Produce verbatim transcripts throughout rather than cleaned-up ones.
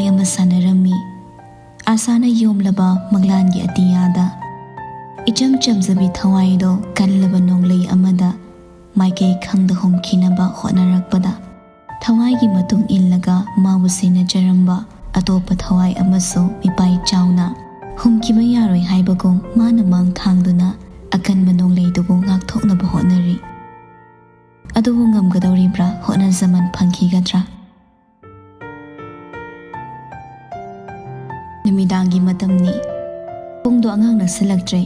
ꯑꯃ ꯁꯥꯟꯅꯔꯝꯃꯤ꯫ ꯑꯥꯁꯥꯅ ꯌꯣꯝꯂꯕ ꯃꯪꯂꯥꯟꯒꯤ ꯑꯇꯤꯌꯥꯗ ꯏꯆꯝ ꯆꯝꯖꯕꯤ ꯊꯋꯥꯏꯗꯣ ꯀꯜꯂꯕ ꯅꯣꯡꯂꯩ ꯑꯃꯗ ꯃꯥꯏꯀꯩ ꯈꯪꯗ ꯍꯨꯝꯈꯤꯅꯕ ꯍꯣꯠꯅꯔꯛꯄꯗ, ꯊꯋꯥꯏꯒꯤ ꯃꯇꯨꯡ ꯏꯜꯂꯒ ꯃꯥꯕꯨ ꯁꯦꯟꯅꯖꯔꯝꯕ ꯑꯇꯣꯞꯄ ꯊꯋꯥꯏ ꯑꯃꯁꯨ ꯃꯤꯄꯥꯏ ꯆꯥꯎꯅ ꯍꯨꯝꯈꯤꯕ ꯌꯥꯔꯣꯏ ꯍꯥꯏꯕꯒꯨꯝ ꯃꯥꯅ ꯃꯥꯡ ꯊꯥꯡꯗꯨꯅ ꯑꯀꯟꯕ ꯅꯣꯡꯂꯩꯗꯨꯕꯨ ꯉꯥꯛꯊꯣꯛꯅꯕ ꯍꯣꯠꯅꯔꯤ꯫ ꯑꯗꯨꯕꯨ ꯉꯝꯒꯗꯧꯔꯤꯕ꯭ꯔꯥ? ꯍꯣꯠꯅꯖꯃꯟ ꯐꯪꯈꯤꯒꯗ꯭ꯔꯥ? ꯅꯨꯃꯤꯗꯥꯡꯒꯤ ꯃꯇꯝꯅꯤ꯫ ꯄꯨꯡꯗꯣ ꯑꯉꯥꯡ ꯅꯛꯁꯤꯜꯂꯛꯇ꯭ꯔꯦ꯫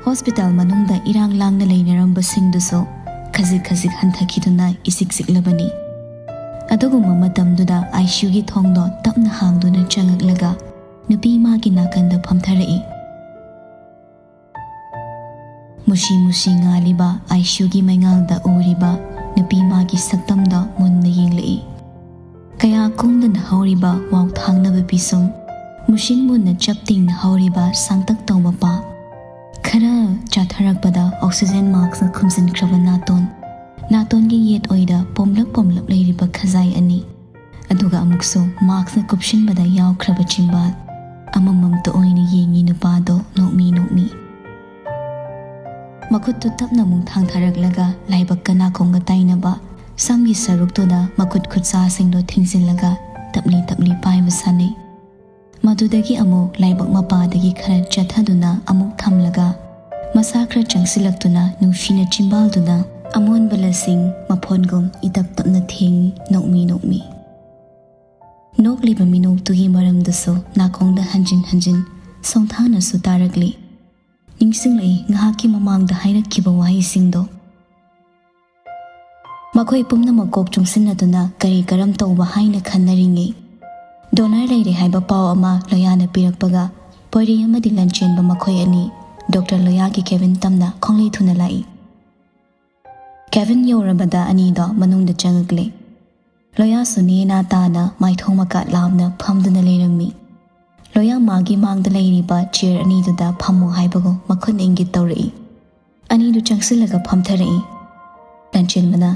ꯍꯣꯁꯄꯤꯇꯥꯜ ꯃꯅꯨꯡꯗ ꯏꯔꯥꯡ ꯂꯥꯡꯅ ꯂꯩꯅꯔꯝꯕꯁꯤꯡꯗꯨꯁꯨ ꯈꯖꯤꯛ ꯈꯖꯤꯛ ꯍꯟꯊꯈꯤꯗꯨꯅ ꯏꯆꯤꯛ ꯆꯤꯛꯂꯕꯅꯤ꯫ ꯑꯗꯨꯒꯨꯝꯕ ꯃꯇꯝꯗꯨꯗ ICUꯒꯤ ꯊꯣꯡꯗꯣ ꯇꯞꯅ ꯍꯥꯡꯗꯨꯅ ꯆꯪꯂꯛꯂꯒ ꯅꯨꯄꯤ ꯃꯥꯒꯤ ꯅꯥꯀꯟꯗ ꯐꯝꯊꯔꯛꯏ꯫ ꯃꯨꯁꯤ ꯃꯨꯁꯤ ꯉꯥꯜꯂꯤꯕ ICUꯒꯤ ꯃꯩꯉꯥꯜꯗ ꯎꯔꯤꯕ ꯅꯨꯄꯤ ꯃꯥꯒꯤ ꯁꯛꯇꯝꯗ ꯃꯨꯟꯅ ꯌꯦꯡꯂꯛꯏ꯫ ꯀꯌꯥ ꯀꯨꯡꯗꯅ ꯍꯧꯔꯤꯕ ꯋꯥꯎ ꯊꯥꯡꯅꯕ ꯄꯤꯁꯨꯝ, ꯃꯨꯁꯤꯟ ꯃꯨꯟꯅ ꯆꯞ ꯇꯤꯡꯅ ꯍꯧꯔꯤꯕ ꯁꯥꯡꯇꯛ ꯇꯧꯕ ꯄꯥ, ꯈꯔ ꯆꯥꯊꯔꯛꯄꯗ oxygen maskꯅ ꯈꯨꯝꯖꯤꯟꯈ꯭ꯔꯕ ꯅꯥꯇꯣꯟ, ꯅꯥꯇꯣꯟꯒꯤ ꯌꯦꯠ ꯑꯣꯏꯗ ꯄꯣꯝꯂꯞ ꯄꯣꯝꯂꯞ ꯂꯩꯔꯤꯕ ꯈꯖꯥꯏ ꯑꯅꯤ, ꯑꯗꯨꯒ ꯑꯃꯨꯛꯁꯨ maskꯅ ꯀꯨꯞꯁꯤꯟꯕꯗ ꯌꯥꯎꯈ꯭ꯔꯕ ꯆꯤꯝꯕꯥꯜ, ꯑꯃꯃꯝꯇ ꯑꯣꯏꯅ ꯌꯦꯡꯉꯤ ꯅꯨꯄꯥꯗꯣ ꯅꯣꯛꯃꯤ ꯅꯣꯛꯃꯤ꯫ ꯃꯈꯨꯠꯇꯨ ꯇꯞꯅ ꯑꯃꯨꯛ ꯊꯥꯡꯊꯔꯛꯂꯒ ꯂꯥꯏꯕꯛꯀ ꯅꯥꯀꯣꯡꯒ ꯇꯥꯏꯅꯕ ꯁꯝꯒꯤ ꯁꯔꯨꯛꯇꯨꯗ ꯃꯈꯨꯠ ꯈꯨꯠꯁꯥꯁꯤꯡꯗꯣ ꯊꯤꯡꯖꯤꯜꯂꯒ ꯇꯞꯂꯤ ꯇꯞꯂꯤ ꯄꯥꯏꯕ ꯁꯥꯟꯅꯩ꯫ ꯃꯗꯨꯗꯒꯤ ꯑꯃꯨꯛ ꯂꯥꯏꯕꯛ ꯃꯄꯥꯗꯒꯤ ꯈꯔ ꯆꯠꯊꯗꯨꯅ ꯑꯃꯨꯛ ꯊꯝꯂꯒ ꯃꯁꯥ ꯈꯔ ꯆꯪꯁꯤꯜꯂꯛꯇꯨꯅ ꯅꯨꯡꯁꯤꯅ ꯆꯤꯝꯕꯥꯜꯗꯨꯅ ꯑꯃꯣꯟꯕ ꯂꯁꯤꯡ ꯃꯐꯣꯟꯒꯨꯝ ꯏꯇꯞ ꯇꯞꯅ ꯊꯦꯡꯏ, ꯅꯣꯛꯃꯤ ꯅꯣꯛꯃꯤ꯫ ꯅꯣꯛꯂꯤꯕ ꯃꯤꯅꯣꯛꯇꯨꯒꯤ ꯃꯔꯝꯗꯨꯁꯨ ꯅꯥꯀꯣꯡꯗ ꯍꯟꯖꯤꯟ ꯍꯟꯖꯤꯟ ꯁꯣꯡꯊꯥꯅꯁꯨ ꯇꯥꯔꯛꯂꯤ꯫ ꯅꯤꯡꯁꯤꯡꯂꯛꯏ ꯉꯥꯏꯍꯥꯛꯀꯤ ꯃꯃꯥꯡꯗ ꯍꯥꯏꯔꯛꯈꯤꯕ ꯋꯥꯍꯩꯁꯤꯡꯗꯣ꯫ ꯃꯈꯣꯏ ꯄꯨꯝꯅꯃꯛ ꯀꯣꯛ ꯆꯨꯡꯁꯤꯟꯅꯗꯨꯅ ꯀꯔꯤ ꯀꯔꯝ ꯇꯧꯕ ꯍꯥꯏꯅ ꯈꯟꯅꯔꯤꯉꯩ, ꯗꯣꯅꯔ ꯂꯩꯔꯦ ꯍꯥꯏꯕ ꯄꯥꯎ ꯑꯃ ꯂꯣꯌꯥꯅ ꯄꯤꯔꯛꯄꯒ, ꯄꯣꯏꯔꯩ ꯑꯃꯗꯤ ꯂꯟꯆꯦꯟꯕ ꯃꯈꯣꯏ ꯑꯅꯤ ꯗꯣꯛꯇꯔ ꯂꯣꯌꯥꯒꯤ ꯀꯦꯕꯤꯟ ꯇꯝꯅ ꯈꯣꯡꯂꯩ ꯊꯨꯅ ꯂꯥꯛꯏ꯫ ꯀꯦꯕꯤꯟ ꯌꯧꯔꯕꯗ ꯑꯅꯤꯗꯣ ꯃꯅꯨꯡꯗ ꯆꯪꯉꯛꯂꯦ꯫ ꯂꯣꯌꯥꯁꯨ ꯅꯦꯅꯥ ꯇꯥꯅ ꯃꯥꯏꯊꯣꯡ ꯃꯀꯥ ꯂꯥꯝꯅ ꯐꯝꯗꯨꯅ ꯂꯩꯔꯝꯃꯤ꯫ ꯂꯣꯌꯥ ꯃꯥꯒꯤ ꯃꯥꯡꯗ ꯂꯩꯔꯤꯕ ꯆꯤꯌꯔ ꯑꯅꯤꯗꯨꯗ ꯐꯝꯃꯨ ꯍꯥꯏꯕꯒꯨꯝ ꯃꯈꯨꯠꯅ ꯏꯪꯒꯤꯠ ꯇꯧꯔꯛꯏ꯫ ꯑꯅꯤꯗꯨ ꯆꯪꯁꯤꯜꯂꯒ ꯐꯝꯊꯔꯛꯏ꯫ ꯂꯟꯆꯦꯟꯕꯅ,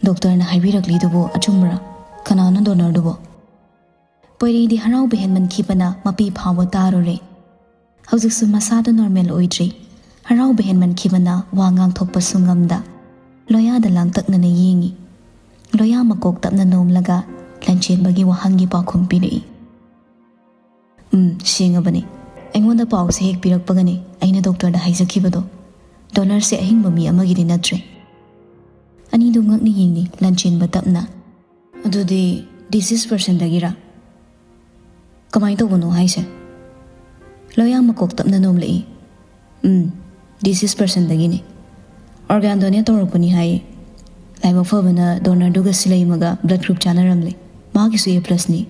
"ꯗꯣꯛꯇꯔꯅ ꯍꯥꯏꯕꯤꯔꯛꯂꯤꯗꯨꯕꯨ ꯑꯆꯨꯝꯕꯔꯥ? ꯀꯅꯥꯅꯣ ꯗꯣꯅꯔꯗꯨꯕꯨ?" ꯄꯣꯏꯔꯩꯗꯤ ꯍꯔꯥꯎꯕ ꯍꯦꯟꯃꯟꯈꯤꯕꯅ ꯃꯄꯤ ꯐꯥꯎꯕ ꯇꯥꯔꯨꯔꯦ꯫ ꯍꯧꯖꯤꯛꯁꯨ ꯃꯁꯥꯗꯣ ꯅꯣꯔꯃꯦꯜ ꯑꯣꯏꯗ꯭ꯔꯤ꯫ ꯍꯔꯥꯎꯕ ꯍꯦꯟꯃꯟꯈꯤꯕꯅ ꯋꯥ ꯉꯥꯡꯊꯣꯛꯄꯁꯨ ꯉꯝꯗ ꯂꯣꯌꯥꯗ ꯂꯥꯡꯇꯛꯅꯅ ꯌꯦꯡꯉꯤ꯫ ꯂꯣꯌꯥ ꯃꯀꯣꯛ ꯇꯞꯅ ꯅꯣꯝꯂꯒ ꯂꯟꯆꯦꯟꯕꯒꯤ ꯋꯥꯍꯪꯒꯤ ꯄꯥꯎꯈꯨꯝ ꯄꯤꯔꯛꯏ꯫ "ꯎꯝ, ꯁꯦꯡꯉꯕꯅꯤ꯫ ꯑꯩꯉꯣꯟꯗ ꯄꯥꯎꯁꯦ ꯍꯦꯛ ꯄꯤꯔꯛꯄꯒꯅꯤ ꯑꯩꯅ ꯗꯣꯛꯇꯔꯗ ꯍꯥꯏꯖꯈꯤꯕꯗꯣ꯫ ꯗꯣꯅꯔꯁꯦ ꯑꯍꯤꯡꯕ ꯃꯤ ꯑꯃꯒꯤꯗꯤ ꯅꯠꯇ꯭ꯔꯦ꯫" ꯑꯅꯤꯗꯨ ꯉꯛꯅ ꯌꯦꯡꯉꯤ ꯂꯟꯆꯦꯟꯕ ꯇꯞꯅ꯫ "ꯑꯗꯨꯗꯤ ꯗꯤꯁꯤꯁ ꯄꯔꯁꯟꯗꯒꯤꯔ? ꯀꯃꯥꯏꯅ ꯇꯧꯕꯅꯣ ꯍꯥꯏꯁꯦ?" ꯂꯣꯌꯥ ꯃꯀꯣꯛ ꯇꯞꯅ ꯅꯣꯝꯂꯛꯏ꯫ "ꯎꯝ, ꯗꯤꯁꯤꯁ ꯄꯔꯁꯟꯗꯒꯤꯅꯤ꯫ ꯑꯣꯔꯒꯥꯟ ꯗꯣꯅꯦꯠ ꯇꯧꯔꯛꯄꯅꯤ ꯍꯥꯏꯌꯦ꯫ ꯂꯥꯏꯕꯛ ꯐꯕꯅ ꯗꯣꯅꯔꯗꯨꯒ ꯁꯤꯂꯩꯃꯒ ꯕ꯭ꯂꯗ ꯒ꯭ꯔꯨꯞ ꯆꯥꯟꯅꯔꯝꯂꯦ꯫ ꯃꯥꯒꯤꯁꯨ ꯑꯦ ꯄ꯭ꯂꯁꯅꯤ꯫"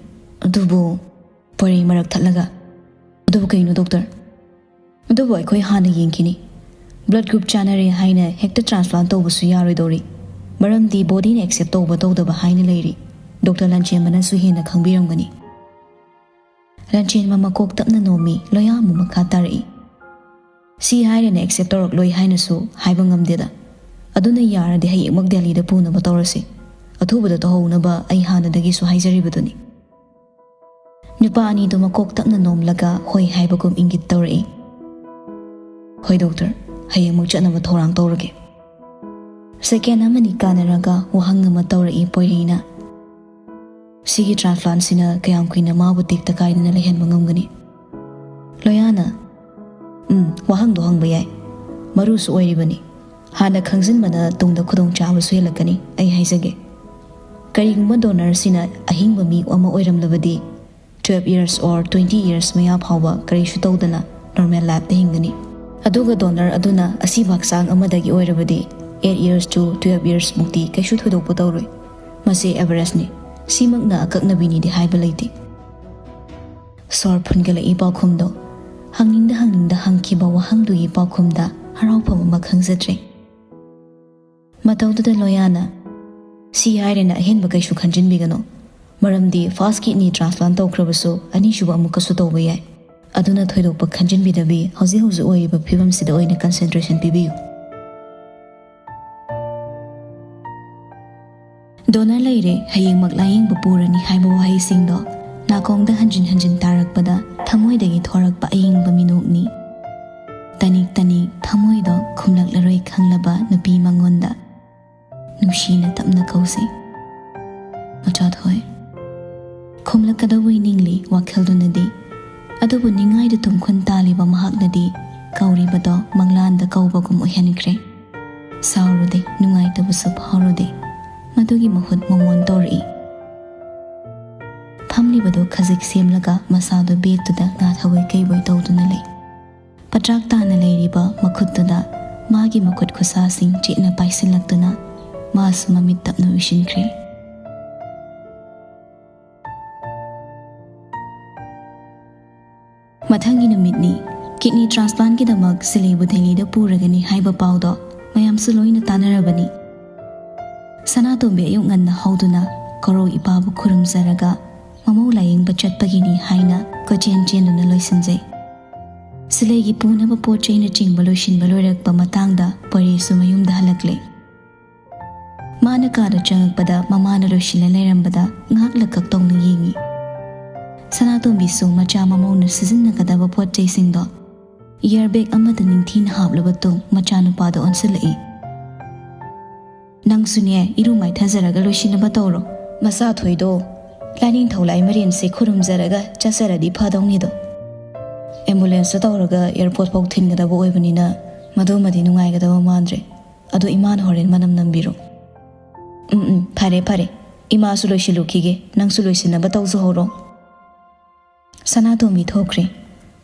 ꯑꯗꯨꯕꯨ ꯄꯣꯏꯔꯩ ꯃꯔꯛ ꯊꯠꯂꯒ, "ꯑꯗꯨꯕꯨ ꯀꯩꯅꯣ ꯗꯣꯛꯇꯔ? ꯑꯗꯨꯕꯨ ꯑꯩꯈꯣꯏ ꯍꯥꯟꯅ ꯌꯦꯡꯈꯤꯅꯤ꯫ ꯕ꯭ꯂꯗ ꯒ꯭ꯔꯨꯞ ꯆꯥꯟꯅꯔꯦ ꯍꯥꯏꯅ ꯍꯦꯛꯇ ꯇ꯭ꯔꯥꯟꯁꯄ꯭ꯂꯥꯟ ꯇꯧꯕꯁꯨ ꯌꯥꯔꯣꯏꯗꯧꯔꯤ꯫ ꯃꯔꯝꯗꯤ ꯕꯣꯗꯤꯅ ꯑꯦꯛꯁꯦꯞ ꯇꯧꯕ ꯇꯧꯗꯕ ꯍꯥꯏꯅ ꯂꯩꯔꯤ꯫ ꯗꯣꯛꯇꯔ ꯂꯟꯆꯦꯟꯕꯅꯁꯨ ꯍꯦꯟꯅ ꯈꯪꯕꯤꯔꯝꯒꯅꯤ꯫" ꯂꯟꯆꯦꯟꯕ ꯃꯀꯣꯛ ꯇꯞꯅ ꯅꯣꯝꯃꯤ꯫ ꯂꯣꯌꯥ ꯑꯃꯨꯛ ꯃꯈꯥ ꯇꯥꯔꯛꯏ꯫ "ꯁꯤ ꯍꯥꯏꯔꯦꯅ ꯑꯦꯛꯁꯦꯞ ꯇꯧꯔꯛꯂꯣꯏ ꯍꯥꯏꯅꯁꯨ ꯍꯥꯏꯕ ꯉꯝꯗꯦꯗ꯫ ꯑꯗꯨꯅ ꯌꯥꯔꯗꯤ ꯍꯌꯦꯡꯃꯛ ꯗꯦꯜꯂꯤꯗ ꯄꯨꯅꯕ ꯇꯧꯔꯁꯤ꯫ ꯑꯊꯨꯕꯗ ꯇꯧꯍꯧꯅꯕ ꯑꯩ ꯍꯥꯟꯅꯗꯒꯤꯁꯨ ꯍꯥꯏꯖꯔꯤꯕꯗꯨꯅꯤ꯫" ꯅꯨꯄꯥ ꯑꯅꯤꯗꯨ ꯃꯀꯣꯛ ꯇꯞꯅ ꯅꯣꯝꯂꯒ ꯍꯣꯏ ꯍꯥꯏꯕꯒꯨꯝ ꯏꯪꯒꯤꯠ ꯇꯧꯔꯛꯏ꯫ "ꯍꯣꯏ ꯗꯣꯛꯇꯔ, ꯍꯌꯦꯡꯃꯛ ꯆꯠꯅꯕ ꯊꯧꯔꯥꯡ ꯇꯧꯔꯒꯦ꯫" ꯁꯦꯀꯦꯟ ꯑꯃꯅꯤ ꯀꯥꯟꯅꯔꯒ ꯋꯥꯍꯪ ꯑꯃ ꯇꯧꯔꯛꯏ ꯄꯣꯏꯔꯩꯅ꯫ "ꯁꯤꯒꯤ ꯇ꯭ꯔꯥꯟꯁꯄ꯭ꯂꯥꯟꯁꯤꯅ ꯀꯌꯥꯝ ꯀꯨꯏꯅ ꯃꯥꯕꯨ ꯇꯦꯛꯇ ꯀꯥꯏꯗꯅ ꯂꯩꯍꯟꯕ ꯉꯝꯒꯅꯤ?" ꯂꯣꯌꯥꯅ, "ꯎꯝ, ꯋꯥꯍꯪꯗꯣ ꯍꯪꯕ ꯌꯥꯏ꯫ ꯃꯔꯨꯁꯨ ꯑꯣꯏꯔꯤꯕꯅꯤ꯫ ꯍꯥꯟꯅ ꯈꯪꯖꯤꯟꯕꯅ ꯇꯨꯡꯗ ꯈꯨꯗꯣꯡꯆꯥꯕꯁꯨ ꯍꯦꯜꯂꯛꯀꯅꯤ꯫ ꯑꯩ ꯍꯥꯏꯖꯒꯦ, ꯀꯔꯤꯒꯨꯝꯕ ꯗꯣꯅꯔꯁꯤꯅ ꯑꯍꯤꯡꯕ ꯃꯤ ꯑꯃ ꯑꯣꯏꯔꯝꯂꯕꯗꯤ, twelve years or twenty years ꯃꯌꯥ ꯐꯥꯎꯕ ꯀꯔꯤꯁꯨ ꯇꯧꯗꯅ ꯅꯣꯔꯃꯦꯜ ꯂꯥꯏꯐꯇ ꯍꯤꯡꯒꯅꯤ꯫ ꯑꯗꯨꯒ ꯗꯣꯅꯔ ꯑꯗꯨꯅ ꯑꯁꯤꯕ ꯍꯛꯆꯥꯡ ꯑꯃꯗꯒꯤ ꯑꯣꯏꯔꯕꯗꯤ, eight years to twelve years ꯃꯨꯛꯇꯤ ꯀꯩꯁꯨ ꯊꯣꯏꯗꯣꯛꯄ ꯇꯧꯔꯣꯏ꯫ ꯃꯁꯤ ꯑꯦꯚꯔꯦꯖꯅꯤ꯫ ꯁꯤꯃꯛꯅ ꯑꯀꯛꯅꯕꯤꯅꯤꯗꯤ ꯍꯥꯏꯕ ꯂꯩꯇꯦ꯫" ꯁꯣꯔ ꯐꯨꯟꯒꯠꯂꯛꯏ ꯄꯥꯎꯈꯨꯝꯗꯣ꯫ ꯍꯪꯅꯤꯡꯗ ꯍꯪꯅꯤꯡꯗ ꯍꯪꯈꯤꯕ ꯋꯥꯍꯪꯗꯨꯒꯤ ꯄꯥꯎꯈꯨꯝꯗ ꯍꯔꯥꯎꯐꯝ ꯑꯃ ꯈꯪꯖꯗ꯭ꯔꯦ꯫ ꯃꯇꯧꯗꯨꯗ ꯂꯣꯌꯥꯅ, "ꯁꯤ ꯍꯥꯏꯔꯦꯅ ꯑꯍꯦꯟꯕ ꯀꯩꯁꯨ ꯈꯟꯖꯤꯟꯕꯤꯒꯅꯨ꯫ ꯃꯔꯝꯗꯤ ꯐꯥꯔꯁ ꯀꯤꯗꯅꯤ ꯇ꯭ꯔꯥꯟꯁꯄ꯭ꯂꯥꯟ ꯇꯧꯈ꯭ꯔꯕꯁꯨ ꯑꯅꯤꯁꯨꯕ ꯑꯃꯨꯛꯀꯁꯨ ꯇꯧꯕ ꯌꯥꯏ꯫ ꯑꯗꯨꯅ ꯊꯣꯏꯗꯣꯛꯄ ꯈꯟꯖꯤꯟꯕꯤꯗꯕꯤ ꯍꯧꯖꯤꯛ ꯍꯧꯖꯤꯛ ꯑꯣꯏꯔꯤꯕ ꯐꯤꯕꯝꯁꯤꯗ ꯑꯣꯏꯅ ꯀꯟꯁꯦꯟꯇ꯭ꯔꯦꯁꯟ ꯄꯤꯕꯤꯌꯨ꯫" "ꯗꯣꯅꯔ ꯂꯩꯔꯦ, ꯍꯌꯦꯡꯃꯛ ꯂꯥꯌꯦꯡꯕ ꯄꯨꯔꯅꯤ" ꯍꯥꯏꯕ ꯋꯥꯍꯩꯁꯤꯡꯗꯣ ꯅꯥꯀꯣꯡꯗ ꯍꯟꯖꯤꯟ ꯍꯟꯖꯤꯟ ꯇꯥꯔꯛꯄꯗ ꯊꯃꯣꯏꯗꯒꯤ ꯊꯣꯔꯛꯄ ꯑꯏꯪꯕ ꯃꯤꯅꯣꯛꯅꯤ꯫ ꯇꯅꯤꯛ ꯇꯅꯤꯛ ꯊꯃꯣꯏꯗꯣ ꯈꯨꯝꯂꯛꯂꯔꯣꯏ ꯈꯪꯂꯕ ꯅꯨꯄꯤ ꯃꯉꯣꯟꯗ ꯅꯨꯡꯁꯤꯅ ꯇꯞꯅ ꯀꯧꯁꯤ꯫ "ꯃꯆꯥꯊꯣꯏ"꯫ ꯈꯨꯝꯂꯛꯀꯗꯧꯕꯩ ꯅꯤꯡꯂꯤ ꯋꯥꯈꯜꯗꯨꯅꯗꯤ, ꯑꯗꯨꯕꯨ ꯅꯤꯡꯉꯥꯏꯗ ꯇꯨꯝꯈꯨꯟ ꯇꯥꯜꯂꯤꯕ ꯃꯍꯥꯛꯅꯗꯤ ꯀꯧꯔꯤꯕꯗꯣ ꯃꯪꯂꯥꯟꯗ ꯀꯧꯕꯒꯨꯝ ꯑꯣꯏꯍꯟꯈ꯭ꯔꯦ꯫ ꯁꯥꯎꯔꯨꯗꯦ, ꯅꯨꯡꯉꯥꯏꯇꯕꯁꯨ ꯐꯥꯎꯔꯨꯗꯦ꯫ ꯃꯗꯨꯒꯤ ꯃꯍꯨꯠ ꯃꯣꯃꯣꯟ ꯇꯧꯔꯛꯏ꯫ ꯐꯝꯂꯤꯕꯗꯨ ꯈꯖꯤꯛ ꯁꯦꯝꯂꯒ ꯃꯁꯥꯗꯨ ꯕꯦꯠꯇꯨꯗ ꯉꯥꯊꯕꯣꯏ ꯀꯩꯕꯣꯏ ꯇꯧꯗꯨꯅ ꯂꯩ꯫ ꯄꯇ꯭ꯔꯥꯛ ꯇꯥꯅ ꯂꯩꯔꯤꯕ ꯃꯈꯨꯠꯇꯨꯗ ꯃꯥꯒꯤ ꯃꯈꯨꯠ ꯈꯨꯠꯁꯥꯁꯤꯡ ꯆꯦꯠꯅ ꯄꯥꯏꯁꯤꯜꯂꯛꯇꯨꯅ ꯃꯥꯁꯨ ꯃꯃꯤꯠ ꯇꯞꯅ ꯎꯏꯁꯤꯟꯈ꯭ꯔꯦ꯫ ꯃꯊꯪꯒꯤ ꯅꯨꯃꯤꯠꯅꯤ꯫ ꯀꯤꯗꯅꯤ ꯇ꯭ꯔꯥꯟꯁꯄ꯭ꯂꯥꯟꯠꯀꯤꯗꯃꯛ ꯁꯤꯂꯩꯕꯨ ꯗꯦꯜꯂꯤꯗ ꯄꯨꯔꯒꯅꯤ ꯍꯥꯏꯕ ꯄꯥꯎꯗꯣ ꯃꯌꯥꯝꯁꯨ ꯂꯣꯏꯅ ꯇꯥꯅꯔꯕꯅꯤ꯫ ꯁꯅꯥꯇꯣꯝꯕꯤ ꯑꯌꯨꯛ ꯉꯟꯅ ꯍꯧꯗꯨꯅ ꯀꯣꯔꯧ ꯏꯄꯥꯕꯨ ꯈꯨꯔꯨꯝꯖꯔꯒ ꯃꯃꯧ ꯂꯥꯌꯦꯡꯕ ꯆꯠꯄꯒꯤꯅꯤ ꯍꯥꯏꯅ ꯀꯣꯏꯆꯦꯟ ꯆꯦꯟꯗꯨꯅ ꯂꯣꯏꯁꯤꯟꯖꯩ꯫ ꯁꯤꯂꯩꯒꯤ ꯄꯨꯅꯕ ꯄꯣꯠ ꯆꯩꯅꯆꯤꯡꯕ ꯂꯣꯏꯁꯤꯟꯕ ꯂꯣꯏꯔꯛꯄ ꯃꯇꯥꯡꯗ ꯄꯣꯏꯔꯦꯁꯁꯨ ꯃꯌꯨꯝꯗ ꯍꯜꯂꯛꯂꯦ꯫ ꯃꯥꯅ ꯀꯥꯗ ꯆꯪꯉꯛꯄꯗ ꯃꯃꯥꯅ ꯂꯣꯏꯁꯤꯜꯂ ꯂꯩꯔꯝꯕꯗ ꯉꯥꯏꯍꯥꯛ ꯂꯛꯀꯛ ꯇꯧꯅ ꯌꯦꯡꯉꯤ꯫ ꯁꯅꯥꯇꯣꯝꯕꯤꯁꯨ ꯃꯆꯥ ꯃꯃꯧꯅ ꯁꯤꯖꯤꯟꯅꯒꯗꯕ ꯄꯣꯠ ꯆꯩꯁꯤꯡꯗꯣ ꯏꯌꯥꯔ ꯕꯦꯒ ꯑꯃꯗ ꯅꯤꯡꯊꯤꯅ ꯍꯥꯞꯂꯕ ꯇꯨꯡ ꯃꯆꯥꯅꯨꯄꯥꯗ ꯑꯣꯟꯁꯤꯜꯂꯛꯏ꯫ "ꯅꯪꯁꯨꯅꯦ, ꯏꯔꯨ ꯃꯥꯏꯊꯖꯔꯒ ꯂꯣꯏꯁꯤꯟꯅꯕ ꯇꯧꯔꯣ꯫ ꯃꯆꯥꯊꯣꯏꯗꯣ ꯂꯥꯏꯅꯤꯡꯊꯧ ꯂꯥꯏꯃꯔꯦꯟꯁꯦ ꯈꯨꯔꯨꯝꯖꯔꯒ ꯆꯠꯆꯔꯗꯤ ꯐꯗꯧꯅꯤꯗꯣ꯫ ꯑꯦꯝꯕꯨꯂꯦꯟꯁꯇ ꯇꯧꯔꯒ ꯑꯦꯌꯥꯔꯄꯣꯔꯠ ꯐꯥꯎ ꯊꯤꯟꯒꯗꯕ ꯑꯣꯏꯕꯅꯤꯅ ꯃꯗꯨꯃꯗꯤ ꯅꯨꯡꯉꯥꯏꯒꯗꯕ ꯃꯥꯟꯗ꯭ꯔꯦ꯫ ꯑꯗꯣ ꯏꯃꯥꯅ ꯍꯣꯔꯦꯟ ꯃꯅꯝ ꯅꯝꯕꯤꯔꯣ꯫ ꯎꯝ, ꯎꯝ, ꯐꯔꯦ, ꯐꯔꯦ꯫ ꯏꯃꯥꯁꯨ ꯂꯣꯏꯁꯤꯜꯂꯨꯈꯤꯒꯦ, ꯅꯪꯁꯨ ꯂꯣꯏꯁꯤꯟꯅꯕ ꯇꯧꯖꯍꯧꯔꯣ"꯫ ꯁꯅꯥꯇꯣꯝꯕꯤ ꯊꯣꯛꯈ꯭ꯔꯦ꯫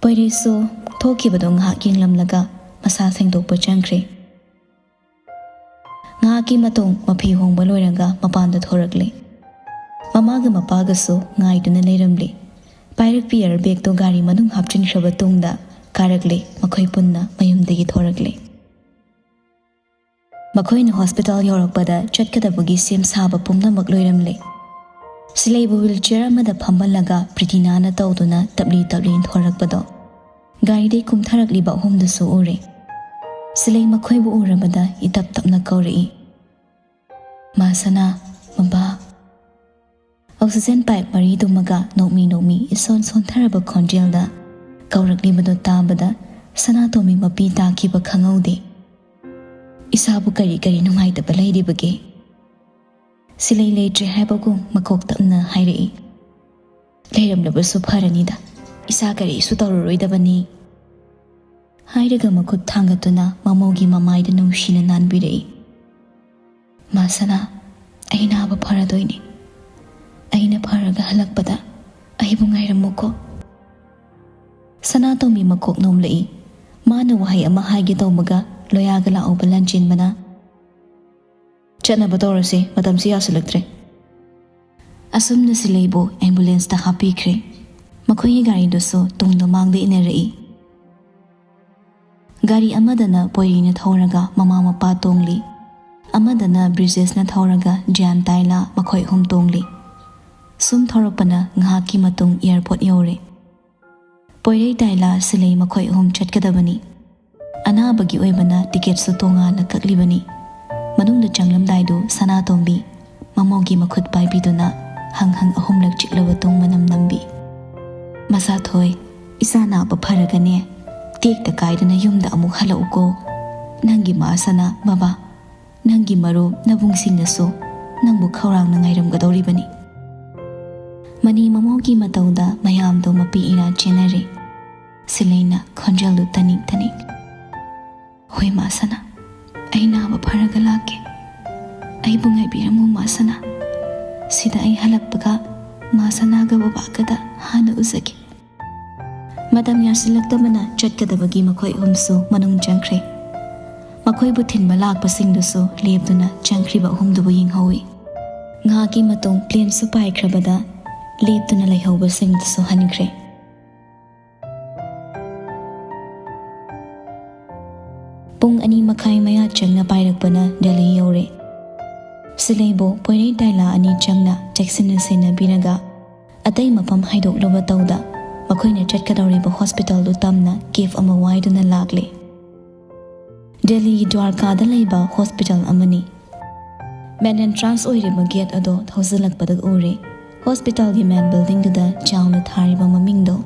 ꯄꯣꯏꯔꯦꯁꯁꯨ ꯊꯣꯛꯈꯤꯕꯗꯣ ꯉꯥꯏꯍꯥꯛ ꯌꯦꯡꯂꯝꯂꯒ ꯃꯁꯥ ꯁꯦꯡꯗꯣꯛꯄ ꯆꯪꯈ꯭ꯔꯦ꯫ ꯉꯥꯏꯍꯥꯛꯀꯤ ꯃꯇꯨꯡ ꯃꯐꯤ ꯍꯣꯡꯕ ꯂꯣꯏꯔꯒ ꯃꯄꯥꯟꯗ ꯊꯣꯔꯛꯂꯦ꯫ ꯃꯃꯥꯒ ꯃꯄꯥꯒꯁꯨ ꯉꯥꯏꯗꯨꯅ ꯂꯩꯔꯝꯂꯦ꯫ ꯄꯥꯏꯔꯛꯄ ꯏꯌꯥꯔ ꯕꯦꯒꯇꯣ ꯒꯥꯔꯤ ꯃꯅꯨꯡ ꯍꯥꯞꯆꯤꯟꯈ꯭ꯔꯕ ꯇꯨꯡꯗ ꯀꯥꯔꯛꯂꯦ, ꯃꯈꯣꯏ ꯄꯨꯟꯅ ꯃꯌꯨꯝꯗꯒꯤ ꯊꯣꯔꯛꯂꯦ꯫ ꯃꯈꯣꯏꯅ ꯍꯣꯁꯄꯤꯇꯥꯜ ꯌꯧꯔꯛꯄꯗ ꯆꯠꯀꯗꯕꯒꯤ ꯁꯦꯝ ꯁꯥꯕ ꯄꯨꯝꯅꯃꯛ ꯂꯣꯏꯔꯝꯂꯦ꯫ ꯁꯤꯂꯩꯕꯨ ꯋꯤꯜꯆꯤꯌꯔ ꯑꯃꯗ ꯐꯝꯍꯜꯂꯒ ꯄ꯭ꯔꯤꯇꯤꯅꯥꯅ ꯇꯧꯗꯨꯅ ꯇꯞꯂꯤ ꯇꯞꯂꯤ ꯏꯟꯊꯣꯔꯛꯄꯗꯣ ꯒꯥꯔꯤꯗꯩ ꯀꯨꯝꯊꯔꯛꯂꯤꯕ ꯑꯍꯨꯝꯗꯨꯁꯨ ꯎꯔꯦ꯫ ꯁꯤꯂꯩ ꯃꯈꯣꯏꯕꯨ ꯎꯔꯕꯗ ꯏꯇꯞ ꯇꯞꯅ ꯀꯧꯔꯛꯏ, "ꯃꯥ ꯁꯅꯥ, ꯃꯕꯥ"꯫ ꯑꯣꯛꯁꯤꯖꯦꯟ ꯄꯥꯏꯞ ꯃꯔꯤ ꯇꯨꯝꯃꯒ ꯅꯣꯛꯃꯤ ꯅꯣꯡꯃꯤ ꯏꯁꯣꯟ ꯁꯣꯟꯊꯔꯕ ꯈꯣꯟꯖꯦꯜꯗ ꯀꯧꯔꯛꯂꯤꯕꯗꯨ ꯇꯥꯕꯗ ꯁꯅꯥꯇꯣꯝꯕꯤ ꯃꯄꯤ ꯇꯥꯈꯤꯕ ꯈꯪꯍꯧꯗꯦ꯫ "ꯏꯁꯥꯕꯨ ꯀꯔꯤ ꯀꯔꯤ ꯅꯨꯡꯉꯥꯏꯇꯕ ꯂꯩꯔꯤꯕꯒꯦ?" ꯁꯤꯂꯩ ꯂꯩꯇ꯭ꯔꯦ ꯍꯥꯏꯕꯒꯨꯝ ꯃꯀꯣꯛ ꯇꯞꯅ ꯍꯥꯏꯔꯛꯏ꯫ "ꯂꯩꯔꯝꯂꯕꯁꯨ ꯐꯔꯅꯤꯗ, ꯏꯁꯥ ꯀꯔꯤꯁꯨ ꯇꯧꯔꯔꯣꯏꯗꯕꯅꯤ" ꯍꯥꯏꯔꯒ ꯃꯈꯨꯠ ꯊꯥꯡꯒꯠꯇꯨꯅ ꯃꯃꯧꯒꯤ ꯃꯃꯥꯏꯗ ꯅꯨꯡꯁꯤꯅ ꯅꯥꯟꯕꯤꯔꯛꯏ꯫ "ꯃꯥ ꯁꯅꯥ, ꯑꯩ ꯅꯥꯕ ꯐꯔꯗꯣꯏꯅꯤ꯫ ꯑꯩꯅ ꯐꯔꯒ ꯍꯜꯂꯛꯄꯗ ꯑꯩꯕꯨ ꯉꯥꯏꯔꯝꯃꯨꯀꯣ"꯫ ꯁꯅꯥꯇꯣꯝꯕꯤ ꯃꯀꯣꯛ ꯅꯣꯝꯂꯛꯏ꯫ ꯃꯥꯅ ꯋꯥꯍꯩ ꯑꯃ ꯍꯥꯏꯒꯦ ꯇꯧꯕꯒ ꯂꯣꯌꯥꯒ ꯂꯥꯛꯎꯕ ꯂꯟꯖꯦꯟꯕꯅ, "ꯆꯠꯅꯕ ꯇꯧꯔꯁꯤ, ꯃꯇꯝꯁꯤ ꯌꯥꯁꯤꯜꯂꯛꯇ꯭ꯔꯦ"꯫ ꯑꯁꯨꯝꯅ ꯁꯤꯂꯩꯕꯨ ꯑꯦꯝꯕꯨꯂꯦꯟꯁꯇ ꯍꯥꯞꯄꯤꯈ꯭ꯔꯦ꯫ ꯃꯈꯣꯏꯒꯤ ꯒꯥꯔꯤꯗꯨꯁꯨ ꯇꯨꯡꯗ ꯃꯥꯡꯗ ꯏꯟꯅꯔꯛꯏ꯫ ꯒꯥꯔꯤ ꯑꯃꯗꯅ ꯄꯣꯏꯔꯤꯅ ꯊꯧꯔꯒ ꯃꯃꯥ ꯃꯄꯥ ꯇꯣꯡꯂꯤ, ꯑꯃꯗꯅ ꯕ꯭ꯔꯤꯖꯦꯁꯅ ꯊꯧꯔꯒ ꯖ꯭ꯌꯥꯟ ꯇꯥꯏꯂꯥ ꯃꯈꯣꯏ ꯑꯍꯨꯝ ꯇꯣꯡꯂꯤ꯫ ꯁꯨꯝ ꯊꯧꯔꯛꯄꯅ ꯉꯥꯏꯍꯥꯛꯀꯤ ꯃꯇꯨꯡ ꯑꯦꯌꯥꯔꯄꯣꯔꯠ ꯌꯧꯔꯦ꯫ ꯄꯣꯏꯔꯩ ꯇꯥꯏꯂꯥ ꯁꯤꯂꯩ ꯃꯈꯣꯏ ꯑꯍꯨꯝ ꯆꯠꯀꯗꯕꯅꯤ꯫ ꯑꯅꯥꯕꯒꯤ ꯑꯣꯏꯕꯅ ꯇꯤꯀꯦꯠꯁꯨ ꯇꯣꯉꯥꯟꯅ ꯀꯛꯂꯤꯕꯅꯤ꯫ ꯃꯅꯨꯡꯗ ꯆꯪꯂꯝꯗꯥꯏꯗꯨ ꯁꯅꯥꯇꯣꯝꯕꯤ ꯃꯃꯧꯒꯤ ꯃꯈꯨꯠ ꯄꯥꯏꯕꯤꯗꯨꯅ ꯍꯪ ꯍꯪ ꯑꯍꯨꯝꯂꯛ ꯆꯤꯛꯂꯕ ꯇꯨꯡ ꯃꯅꯝ ꯅꯝꯕꯤ꯫ "ꯃꯁꯥꯊꯣꯏ, ꯏꯆꯥ ꯅꯥꯕ ꯐꯔꯒꯅꯦ, ꯇꯦꯛꯇ ꯀꯥꯏꯗꯅ ꯌꯨꯝꯗ ꯑꯃꯨꯛ ꯍꯜꯂꯛꯎꯀꯣ꯫ ꯅꯪꯒꯤ ꯃꯥ ꯁꯅꯥ, ꯕꯕꯥ, ꯅꯪꯒꯤ ꯃꯔꯨꯞ ꯅꯕꯨꯡꯁꯤꯡꯅꯁꯨ ꯅꯪꯕꯨ ꯈꯧꯔꯥꯡꯅ ꯉꯥꯏꯔꯝꯒꯗꯧꯔꯤꯕꯅꯤ"꯫ ꯃꯅꯤ ꯃꯃꯧꯒꯤ ꯃꯇꯧꯗ ꯃꯌꯥꯝꯗꯣ ꯃꯄꯤ ꯏꯔꯥ ꯆꯦꯟꯅꯔꯦ꯫ ꯁꯤꯂꯩꯅ ꯈꯣꯟꯖꯦꯜꯗꯨ ꯇꯅꯤꯛ ꯇꯅꯤꯛ, "ꯍꯣꯏ ꯃꯥ ꯁꯅꯥ, ꯑꯩ ꯅꯥꯕ ꯐꯔꯒ ꯂꯥꯛꯀꯦ꯫ ꯑꯩꯕꯨ ꯉꯥꯏꯕꯤꯔꯝꯃꯨ ꯃꯥ ꯁꯅꯥ꯫ ꯁꯤꯗ ꯑꯩ ꯍꯜꯂꯛꯄꯒ ꯃꯥ ꯁꯅꯥꯒ ꯕꯕꯥꯒꯗ ꯍꯥꯟꯅ ꯎꯖꯒꯦ"꯫ ꯃꯇꯝ ꯌꯥꯁꯤꯜꯂꯛꯇꯕꯅ ꯆꯠꯀꯗꯕꯒꯤ ꯃꯈꯣꯏ ꯑꯍꯨꯝꯁꯨ ꯃꯅꯨꯡ ꯆꯪꯈ꯭ꯔꯦ꯫ ꯃꯈꯣꯏꯕꯨ ꯊꯤꯟꯕ ꯂꯥꯛꯄꯁꯤꯡꯗꯨꯁꯨ ꯂꯦꯞꯇꯨꯅ ꯆꯪꯈ꯭ꯔꯤꯕ ꯑꯍꯨꯝꯗꯨꯕꯨ ꯌꯦꯡꯍꯧꯏ꯫ ꯉꯥꯏꯍꯥꯛꯀꯤ ꯃꯇꯨꯡ ꯄ꯭ꯂꯦꯟꯁꯨ ꯄꯥꯏꯈ꯭ꯔꯕꯗ ꯂꯦꯞꯇꯨꯅ ꯂꯩꯍꯧꯕꯁꯤꯡꯗꯨꯁꯨ ꯍꯟꯈ꯭ꯔꯦ꯫ ꯄꯨꯡ ꯑꯅꯤ ꯃꯈꯥꯏ ꯃꯌꯥ ꯆꯪꯅ ꯄꯥꯏꯔꯛꯄꯅ ꯗꯦꯜꯂꯤ ꯌꯧꯔꯦ꯫ ꯁꯤꯂꯩꯕꯨ ꯄꯣꯏꯔꯩ ꯇꯥꯏꯂꯥ ꯑꯅꯤ ꯆꯪꯅ ꯆꯦꯛꯁꯤꯟꯅ ꯁꯦꯟꯅꯕꯤꯔꯒ ꯑꯇꯩ ꯃꯐꯝ ꯍꯥꯏꯗꯣꯛꯂꯨꯕ ꯇꯧꯗ ꯃꯈꯣꯏꯅ ꯆꯠꯀꯗꯧꯔꯤꯕ ꯍꯣꯁꯄꯤꯇꯥꯜꯗꯨ ꯇꯝꯅ ꯀꯦꯕ ꯑꯃ ꯋꯥꯏꯗꯨꯅ ꯂꯥꯛꯂꯦ꯫ ꯗꯦꯜꯂꯤꯒꯤ ꯗ꯭ꯋꯥꯔꯀꯥꯗ ꯂꯩꯕ ꯍꯣꯁꯄꯤꯇꯥꯜ ꯑꯃꯅꯤ꯫ ꯃꯦꯟ ꯑꯦꯟꯇ꯭ꯔꯥꯟꯁ ꯑꯣꯏꯔꯤꯕ ꯒꯦꯠ ꯑꯗꯣ ꯊꯧꯖꯤꯜꯂꯛꯄꯗ ꯎꯔꯦ꯫ ꯍꯣꯁꯄꯤꯇꯥꯜꯒꯤ ꯃꯦꯟ ꯕꯤꯜꯗꯤꯡꯗꯨꯗ ꯍꯥꯏꯔꯤꯕ ꯃꯃꯤꯡꯗꯣ꯫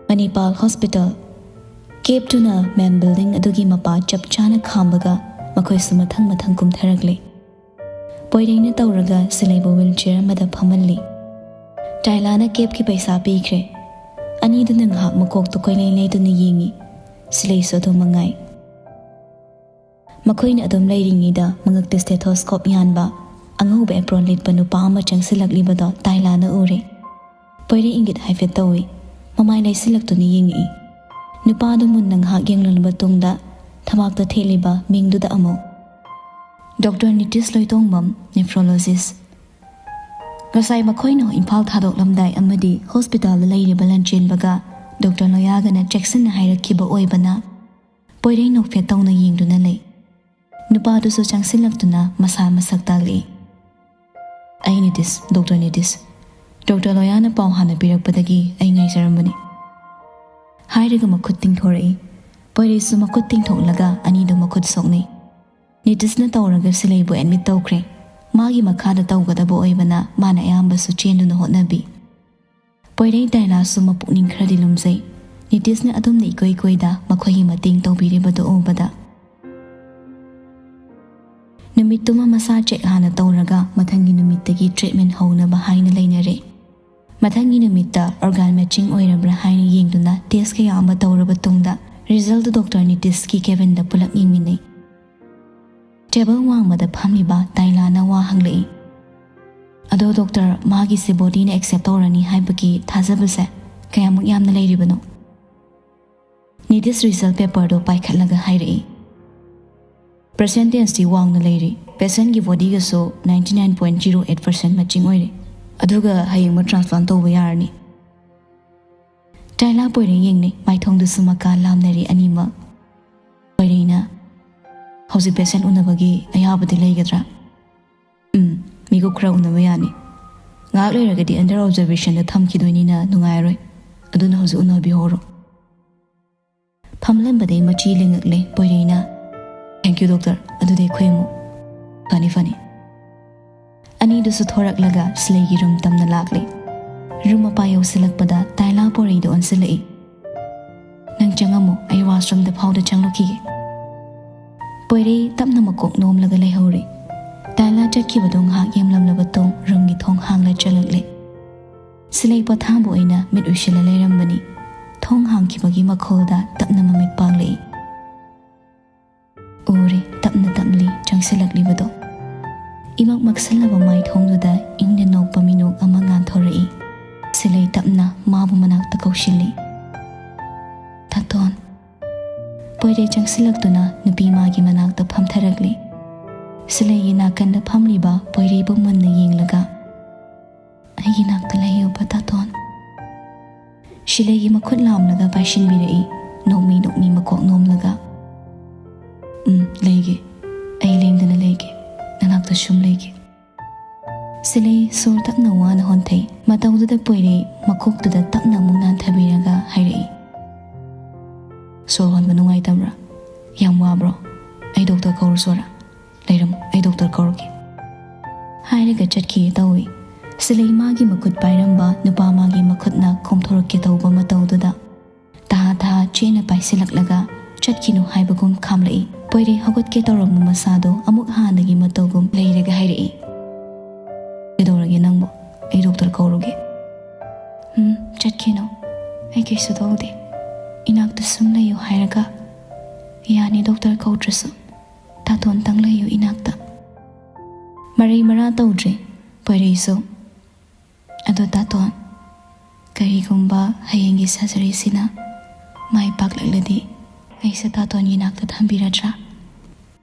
ꯃꯅꯤꯄꯥꯜ ꯍꯣꯁꯄꯤꯇꯥꯜ꯫ ꯀꯦꯞꯇꯨꯅ ꯃꯦꯟ ꯕꯤꯜꯗꯤꯡ ꯑꯗꯨꯒꯤ ꯃꯄꯥ ꯆꯞ ꯆꯥꯅ ꯈꯥꯝꯕꯒ ꯃꯈꯣꯏꯁꯨ ꯃꯊꯪ ꯃꯊꯪ ꯀꯨꯝꯊꯔꯛꯂꯦ꯫ ꯄꯣꯏꯔꯩꯅ ꯇꯧꯔꯒ ꯁꯤꯂꯩꯕꯨ ꯋꯤꯜꯆꯤꯌꯔ ꯑꯃꯗ ꯐꯝꯍꯜꯂꯤ꯫ ꯇꯥꯏꯂꯥꯅ ꯀꯦꯞꯀꯤ ꯄꯩꯁꯥ ꯄꯤꯈ꯭ꯔꯦ꯫ ꯑꯅꯤꯗꯨꯅ ꯉꯥꯏꯍꯥꯛ ꯃꯀꯣꯛꯇꯨ ꯀꯣꯏꯂꯩ ꯂꯩꯗꯨꯅ ꯌꯦꯡꯉꯤ꯫ ꯁꯤꯂꯩꯁꯨ ꯑꯗꯨ ꯃꯉꯥꯏ꯫ ꯃꯈꯣꯏꯅ ꯑꯗꯨꯝ ꯂꯩꯔꯤꯉꯩꯗ ꯃꯉꯛꯇ ꯁ꯭ꯇꯦꯊꯣꯁꯀꯣꯞ ꯌꯥꯟꯕ, ꯑꯉꯧꯕ ꯑꯦꯄ꯭ꯔꯣꯟ ꯂꯤꯠꯄ ꯅꯨꯄꯥ ꯑꯃ ꯆꯪꯁꯤꯜꯂꯛꯂꯤꯕꯗꯣ ꯇꯥꯏꯂꯥꯅ ꯎꯔꯦ꯫ ꯄꯣꯏꯔꯩ ꯏꯪꯒꯤꯠ ꯍꯥꯏꯐꯦꯠ ꯇꯧꯏ꯫ ꯃꯃꯥꯏ ꯂꯩꯁꯤꯜꯂꯛꯇꯨꯅ ꯌꯦꯡꯉꯛꯏ꯫ ꯅꯨꯄꯥꯗꯨ ꯃꯨꯟꯅ ꯉꯥꯏꯍꯥꯛ ꯌꯦꯡꯂꯨꯔꯕ ꯇꯨꯡꯗ ꯊꯕꯥꯛꯇ ꯊꯦꯠꯂꯤꯕ ꯃꯤꯡꯗꯨꯗ ꯑꯃꯨꯛ, "ꯗꯣꯛꯇꯔ ꯅꯤꯇꯤꯁ ꯂꯣꯏꯇꯣꯡꯕꯝ, ꯅꯦꯐ꯭ꯔꯣꯂꯣꯖꯤꯁ꯫" ꯉꯁꯥꯏ ꯃꯈꯣꯏꯅ ꯏꯝꯐꯥꯜ ꯊꯥꯗꯣꯛꯂꯝꯗꯥꯏ ꯑꯃꯗꯤ ꯍꯣꯁꯄꯤꯇꯥꯜꯗ ꯂꯩꯔꯤꯕ ꯂꯟꯆꯦꯟꯕꯒ ꯗꯣꯛꯇꯔ ꯂꯣꯌꯥꯒꯅ ꯆꯦꯛꯁꯤꯟꯅ ꯍꯥꯏꯔꯛꯈꯤꯕ ꯑꯣꯏꯕꯅ ꯄꯣꯏꯔꯩ ꯅꯣꯛꯐꯦꯠ ꯇꯧꯅ ꯌꯦꯡꯗꯨꯅ ꯂꯩ꯫ ꯅꯨꯄꯥꯗꯨꯁꯨ ꯆꯪꯁꯤꯜꯂꯛꯇꯨꯅ ꯃꯁꯥ ꯃꯁꯛ ꯇꯥꯛꯂꯛꯏ꯫ "ꯑꯩ ꯅꯤꯇꯤꯁ, ꯗꯣꯛꯇꯔ ꯅꯤꯇꯤꯁ꯫ ꯗꯣꯛꯇꯔ ꯂꯣꯌꯥꯅ ꯄꯥꯎ ꯍꯥꯟꯅ ꯄꯤꯔꯛꯄꯗꯒꯤ ꯑꯩ ꯉꯥꯏꯖꯔꯝꯕꯅꯤ꯫" ꯍꯥꯏꯔꯒ ꯃꯈꯨꯠ ꯇꯤꯡꯊꯣꯔꯛꯏ꯫ ꯄꯣꯏꯔꯩꯁꯨ ꯃꯈꯨꯠ ꯇꯤꯡꯊꯣꯛꯂꯒ ꯑꯅꯤꯗꯨ ꯃꯈꯨꯠ ꯁꯣꯛꯅꯩ꯫ ꯅꯤꯇꯤꯁꯅ ꯇꯧꯔꯒ ꯁꯤꯂꯩꯕꯨ ꯑꯦꯗꯃꯤꯠ ꯇꯧꯈ꯭ꯔꯦ꯫ ꯃꯥꯒꯤ ꯃꯈꯥꯗ ꯇꯧꯒꯗꯕ ꯑꯣꯏꯕꯅ ꯃꯥꯅ ꯑꯌꯥꯝꯕꯁꯨ ꯆꯦꯟꯗꯨꯅ ꯍꯣꯠꯅꯕꯤ꯫ ꯄꯣꯏꯔꯩ ꯇꯥꯏꯂꯥꯁꯨ ꯃꯄꯨꯛꯅꯤꯡ ꯈꯔꯗꯤ ꯂꯨꯝꯖꯩ꯫ ꯅꯤꯇꯤꯁꯅ ꯑꯗꯨꯝꯅ ꯏꯀꯣꯏ ꯀꯣꯏꯗ ꯃꯈꯣꯏꯒꯤ ꯃꯇꯦꯡ ꯇꯧꯕꯤꯔꯤꯕꯗꯨ ꯎꯕꯗ꯫ ꯅꯨꯃꯤꯠꯇꯨꯃ ꯃꯁꯥ ꯆꯦꯛ ꯍꯥꯟꯅ ꯇꯧꯔꯒ ꯃꯊꯪꯒꯤ ꯅꯨꯃꯤꯠꯇꯒꯤ ꯇ꯭ꯔꯤꯠꯃꯦꯟ ꯍꯧꯅꯕ ꯍꯥꯏꯅ ꯂꯩꯅꯔꯦ꯫ ꯃꯊꯪꯒꯤ ꯅꯨꯃꯤꯠꯇ ꯑꯣꯔꯒꯥꯟ ꯃꯦꯆꯤꯡ ꯑꯣꯏꯔꯕ꯭ꯔꯥ ꯍꯥꯏꯅ ꯌꯦꯡꯗꯨꯅ ꯇꯦꯁ ꯀꯌꯥ ꯑꯃ ꯇꯧꯔꯕ ꯇꯨꯡꯗ ꯔꯤꯖꯜꯇꯨ ꯗꯣꯛꯇꯔ ꯅꯤꯇꯤꯁꯀꯤ ꯀꯦꯕꯤꯟꯗ ꯄꯨꯂꯞ ꯌꯦꯡꯃꯤꯟꯅꯩ꯫ ꯇꯦꯕꯜ ꯋꯥꯡꯃꯗ ꯐꯝꯂꯤꯕ ꯇꯥꯏꯂꯥꯅ ꯋꯥ ꯍꯪꯂꯛꯏ꯫ "ꯑꯗꯣ ꯗꯣꯛꯇꯔ, ꯃꯥꯒꯤꯁꯦ ꯕꯣꯗꯤꯅ ꯑꯦꯛꯁꯦꯞ ꯇꯧꯔꯅꯤ ꯍꯥꯏꯕꯒꯤ ꯊꯥꯖꯕꯁꯦ ꯀꯌꯥꯃꯨꯛ ꯌꯥꯝꯅ ꯂꯩꯔꯤꯕꯅꯣ?" ꯅꯤꯇꯤꯁ ꯔꯤꯖꯜ ꯄꯦꯄꯔꯗꯣ ꯄꯥꯏꯈꯠꯂꯒ ꯍꯥꯏꯔꯛꯏ꯫ "ꯄꯔꯁꯦꯟꯇꯦꯖꯇꯤ ꯋꯥꯡꯅ ꯂꯩꯔꯤ꯫ ꯄꯦꯁꯦꯟꯒꯤ ꯕꯣꯗꯤꯒꯁꯨ ninety nine point zero eight percent matching ꯑꯣꯏꯔꯦ꯫ ꯑꯗꯨꯒ ꯍꯌꯦꯡꯃꯛ ꯇ꯭ꯔꯥꯟꯁꯄ꯭ꯂꯥꯟ ꯇꯧꯕ ꯌꯥꯔꯅꯤ꯫" ꯇꯥꯏꯂꯥ ꯄꯣꯏꯔꯩ ꯌꯦꯡꯅꯩ꯫ ꯃꯥꯏꯊꯣꯡꯗꯨꯁꯨ ꯃꯀꯥ ꯂꯥꯝꯅꯔꯤ ꯑꯅꯤꯃꯛ꯫ ꯄꯣꯏꯔꯩꯅ, "ꯍꯧꯖꯤꯛ ꯄꯦꯁꯦꯟ ꯎꯅꯕꯒꯤ ꯑꯌꯥꯕꯗꯤ ꯂꯩꯒꯗ꯭ꯔꯥ?" "ꯎꯝ, ꯃꯤꯀꯨꯞ ꯈꯔ ꯎꯅꯕ ꯌꯥꯅꯤ꯫ ꯉꯥꯏꯍꯥꯛ ꯂꯩꯔꯒꯗꯤ ꯑꯟꯗꯔ ꯑꯣꯕꯖꯔꯕꯦꯁꯟꯗ ꯊꯝꯈꯤꯗꯣꯏꯅꯤꯅ ꯅꯨꯡꯉꯥꯏꯔꯔꯣꯏ꯫ ꯑꯗꯨꯅ ꯍꯧꯖꯤꯛ ꯎꯅꯕꯤꯍꯧꯔꯣ꯫" ꯐꯝꯂꯝꯕꯗꯩ ꯃꯆꯤ ꯂꯦꯡꯉꯛꯂꯦ ꯄꯣꯏꯔꯩꯅ꯫ "Thank you, doctor. ꯑꯗꯨꯗꯤ ꯑꯩꯈꯣꯏ ꯑꯃꯨꯛ꯫" "ꯐꯅꯤ, ꯐꯅꯤ꯫" ꯑꯅꯤꯗꯨꯁꯨ ꯊꯣꯔꯛꯂꯒ ꯁꯤꯂꯩꯒꯤ ꯔꯨꯝ ꯇꯝꯅ ꯂꯥꯛꯂꯦ꯫ ꯔꯨꯝ ꯃꯄꯥ ꯌꯧꯁꯤꯜꯂꯛꯄꯗ ꯇꯥꯏꯂꯥ ꯄꯣꯏꯔꯩꯗ ꯑꯣꯟꯁꯤꯜꯂꯛꯏ꯫ "ꯅꯪ ꯆꯪꯉꯝꯃꯣ, ꯑꯩ ꯋꯥꯁꯔꯨꯝꯗ ꯐꯥꯎꯗ ꯆꯪꯂꯨꯈꯤꯒꯦ꯫" ꯄꯣꯏꯔꯩ ꯇꯞꯅ ꯃꯀꯣꯛ ꯅꯣꯝꯂꯒ ꯂꯩꯍꯧꯔꯦ꯫ ꯇꯥꯏꯂꯥ ꯆꯠꯈꯤꯕꯗꯣ ꯉꯥꯏꯍꯥꯛ ꯌꯦꯡꯂꯝꯂꯕ ꯇꯨꯡ ꯔꯨꯝꯒꯤ ꯊꯣꯡ ꯍꯥꯡꯂ ꯆꯪꯂꯛꯂꯦ꯫ ꯁꯤꯂꯩ ꯄꯣꯊꯥꯕ ꯑꯣꯏꯅ ꯃꯤꯠ ꯎꯏꯁꯤꯜꯂ ꯂꯩꯔꯝꯕꯅꯤ꯫ ꯊꯣꯡ ꯍꯥꯡꯈꯤꯕꯒꯤ ꯃꯈꯣꯜꯗ ꯇꯞꯅ ꯃꯃꯤꯠ ꯄꯥꯡꯂꯛꯏ꯫ ꯎꯔꯦ, ꯇꯞꯅ ꯇꯞꯂꯤ ꯆꯪꯁꯤꯜꯂꯛꯂꯤꯕꯗꯣ꯫ ꯏꯃꯛ ꯃꯛꯁꯜꯂꯕ ꯃꯥꯏꯊꯣꯡꯗꯨꯗ ꯏꯪꯅ ꯅꯣꯛꯄ ꯃꯤꯅꯣꯛ ꯑꯃ ꯉꯥꯟꯊꯣꯔꯛꯏ꯫ ꯁꯤꯂꯩ ꯇꯞꯅ ꯃꯥꯕꯨ ꯃꯅꯥꯛꯇ ꯀꯧꯁꯤꯜꯂꯤ꯫ "ꯇꯥꯇꯣꯟ꯫" ꯄꯣꯏꯔꯩ ꯆꯪꯁꯤꯜꯂꯛꯇꯨꯅ ꯅꯨꯄꯤ ꯃꯥꯒꯤ ꯃꯅꯥꯛꯇ ꯐꯝꯊꯔꯛꯂꯤ꯫ ꯁꯤꯂꯩꯒꯤ ꯅꯥꯀꯟꯗ ꯐꯝꯂꯤꯕ ꯄꯣꯏꯔꯩꯕꯨ ꯃꯨꯟꯅ ꯌꯦꯡꯂꯒ, "ꯑꯩꯒꯤ ꯅꯥꯛꯇ ꯂꯩꯌꯨꯕ, ꯇꯥꯇꯣꯟ꯫" ꯁꯤꯂꯩꯒꯤ ꯃꯈꯨꯠ ꯂꯥꯝꯂꯒ ꯄꯥꯏꯁꯤꯟꯕꯤꯔꯛꯏ, ꯅꯣꯛꯃꯤ ꯅꯣꯛꯃꯤ ꯃꯀꯣꯛ ꯅꯣꯝꯂꯒ꯫ "ꯎꯝ, ꯂꯩꯒꯦ꯫ ꯑꯩ ꯂꯦꯡꯗꯅ ꯂꯩꯒꯦ꯫ ꯅꯅꯥꯛꯇ ꯁꯨꯝ ꯂꯩꯒꯦ꯫" ꯁꯤꯂꯩ ꯁꯣꯔ ꯇꯞꯅ ꯋꯥꯅ ꯍꯣꯟꯊꯩ꯫ ꯃꯇꯧꯗꯨꯗ ꯄꯣꯏꯔꯩ ꯃꯀꯣꯛꯇꯨꯗ ꯇꯞꯅ ꯑꯃꯨꯛ ꯅꯥꯟꯊꯕꯤꯔꯒ ꯍꯥꯏꯔꯛꯏ, "ꯁꯣꯔ ꯍꯣꯟꯕ ꯅꯨꯡꯉꯥꯏꯇꯕ꯭ꯔꯥ? ꯌꯥꯝ ꯋꯥꯕ꯭ꯔꯣ? ꯑꯩ ꯗꯣꯛꯇꯔ ꯀꯧꯔꯨꯁꯣꯔꯥ? ꯂꯩꯔꯝꯃꯨ, ꯑꯩ ꯗꯣꯛꯇꯔ ꯀꯧꯔꯒꯦ꯫" ꯍꯥꯏꯔꯒ ꯆꯠꯈꯤꯒꯦ ꯇꯧꯏ꯫ ꯁꯤꯂꯩ ꯃꯥꯒꯤ ꯃꯈꯨꯠ ꯄꯥꯏꯔꯝꯕ ꯅꯨꯄꯥ ꯃꯥꯒꯤ ꯃꯈꯨꯠꯅ ꯈꯣꯝꯊꯣꯔꯛꯀꯦ ꯇꯧꯕ ꯃꯇꯧꯗꯨꯗ ꯇꯍꯥ ꯇꯍꯥ ꯆꯦꯅ ꯄꯥꯏꯁꯤꯜꯂꯛꯂꯒ ꯆꯠꯈꯤꯅꯨ ꯍꯥꯏꯕꯒꯨꯝ ꯈꯥꯝꯂꯛꯏ꯫ ꯄꯣꯏꯔꯩ ꯍꯧꯒꯠꯀꯦ ꯇꯧꯔꯝꯕ ꯃꯁꯥꯗꯣ ꯑꯃꯨꯛ ꯍꯥꯟꯅꯒꯤ ꯃꯇꯧꯒꯨꯝ ꯂꯩꯔꯒ ꯍꯥꯏꯔꯛꯏ, "ꯀꯩꯗꯧꯔꯒꯦ ꯅꯪꯕꯨ? ꯑꯩ ꯗꯣꯛꯇꯔ ꯀꯧꯔꯨꯒꯦ꯫" "ꯎꯝ, ꯆꯠꯈꯤꯅꯨ꯫ ꯑꯩ ꯀꯩꯁꯨ ꯇꯧꯗꯦ꯫ ꯏꯅꯥꯛꯇ ꯁꯨꯝ ꯂꯩꯌꯨ ꯍꯥꯏꯔꯒ꯫ ꯌꯥꯅꯤ ꯗꯣꯛꯇꯔ ꯀꯧꯗ꯭ꯔꯁꯨ꯫ ꯇꯥꯇꯣꯟꯇꯪ ꯂꯩꯌꯨ ꯏꯅꯥꯛꯇ꯫" ꯃꯔꯩ ꯃꯔꯥ ꯇꯧꯗ꯭ꯔꯦ ꯄꯣꯏꯔꯩꯁꯨ꯫ "ꯑꯗꯣ ꯇꯥꯇꯣꯟ, ꯀꯔꯤꯒꯨꯝꯕ ꯍꯌꯦꯡꯒꯤ ꯁꯔꯖꯔꯤꯁꯤꯅ ꯃꯥꯏ ꯄꯥꯛꯂꯛꯂꯗꯤ ꯑꯩꯁꯦ ꯇꯥꯇꯣꯟꯒꯤ ꯅꯥꯛꯇ ꯊꯝꯕꯤꯔꯗ꯭ꯔꯥ?"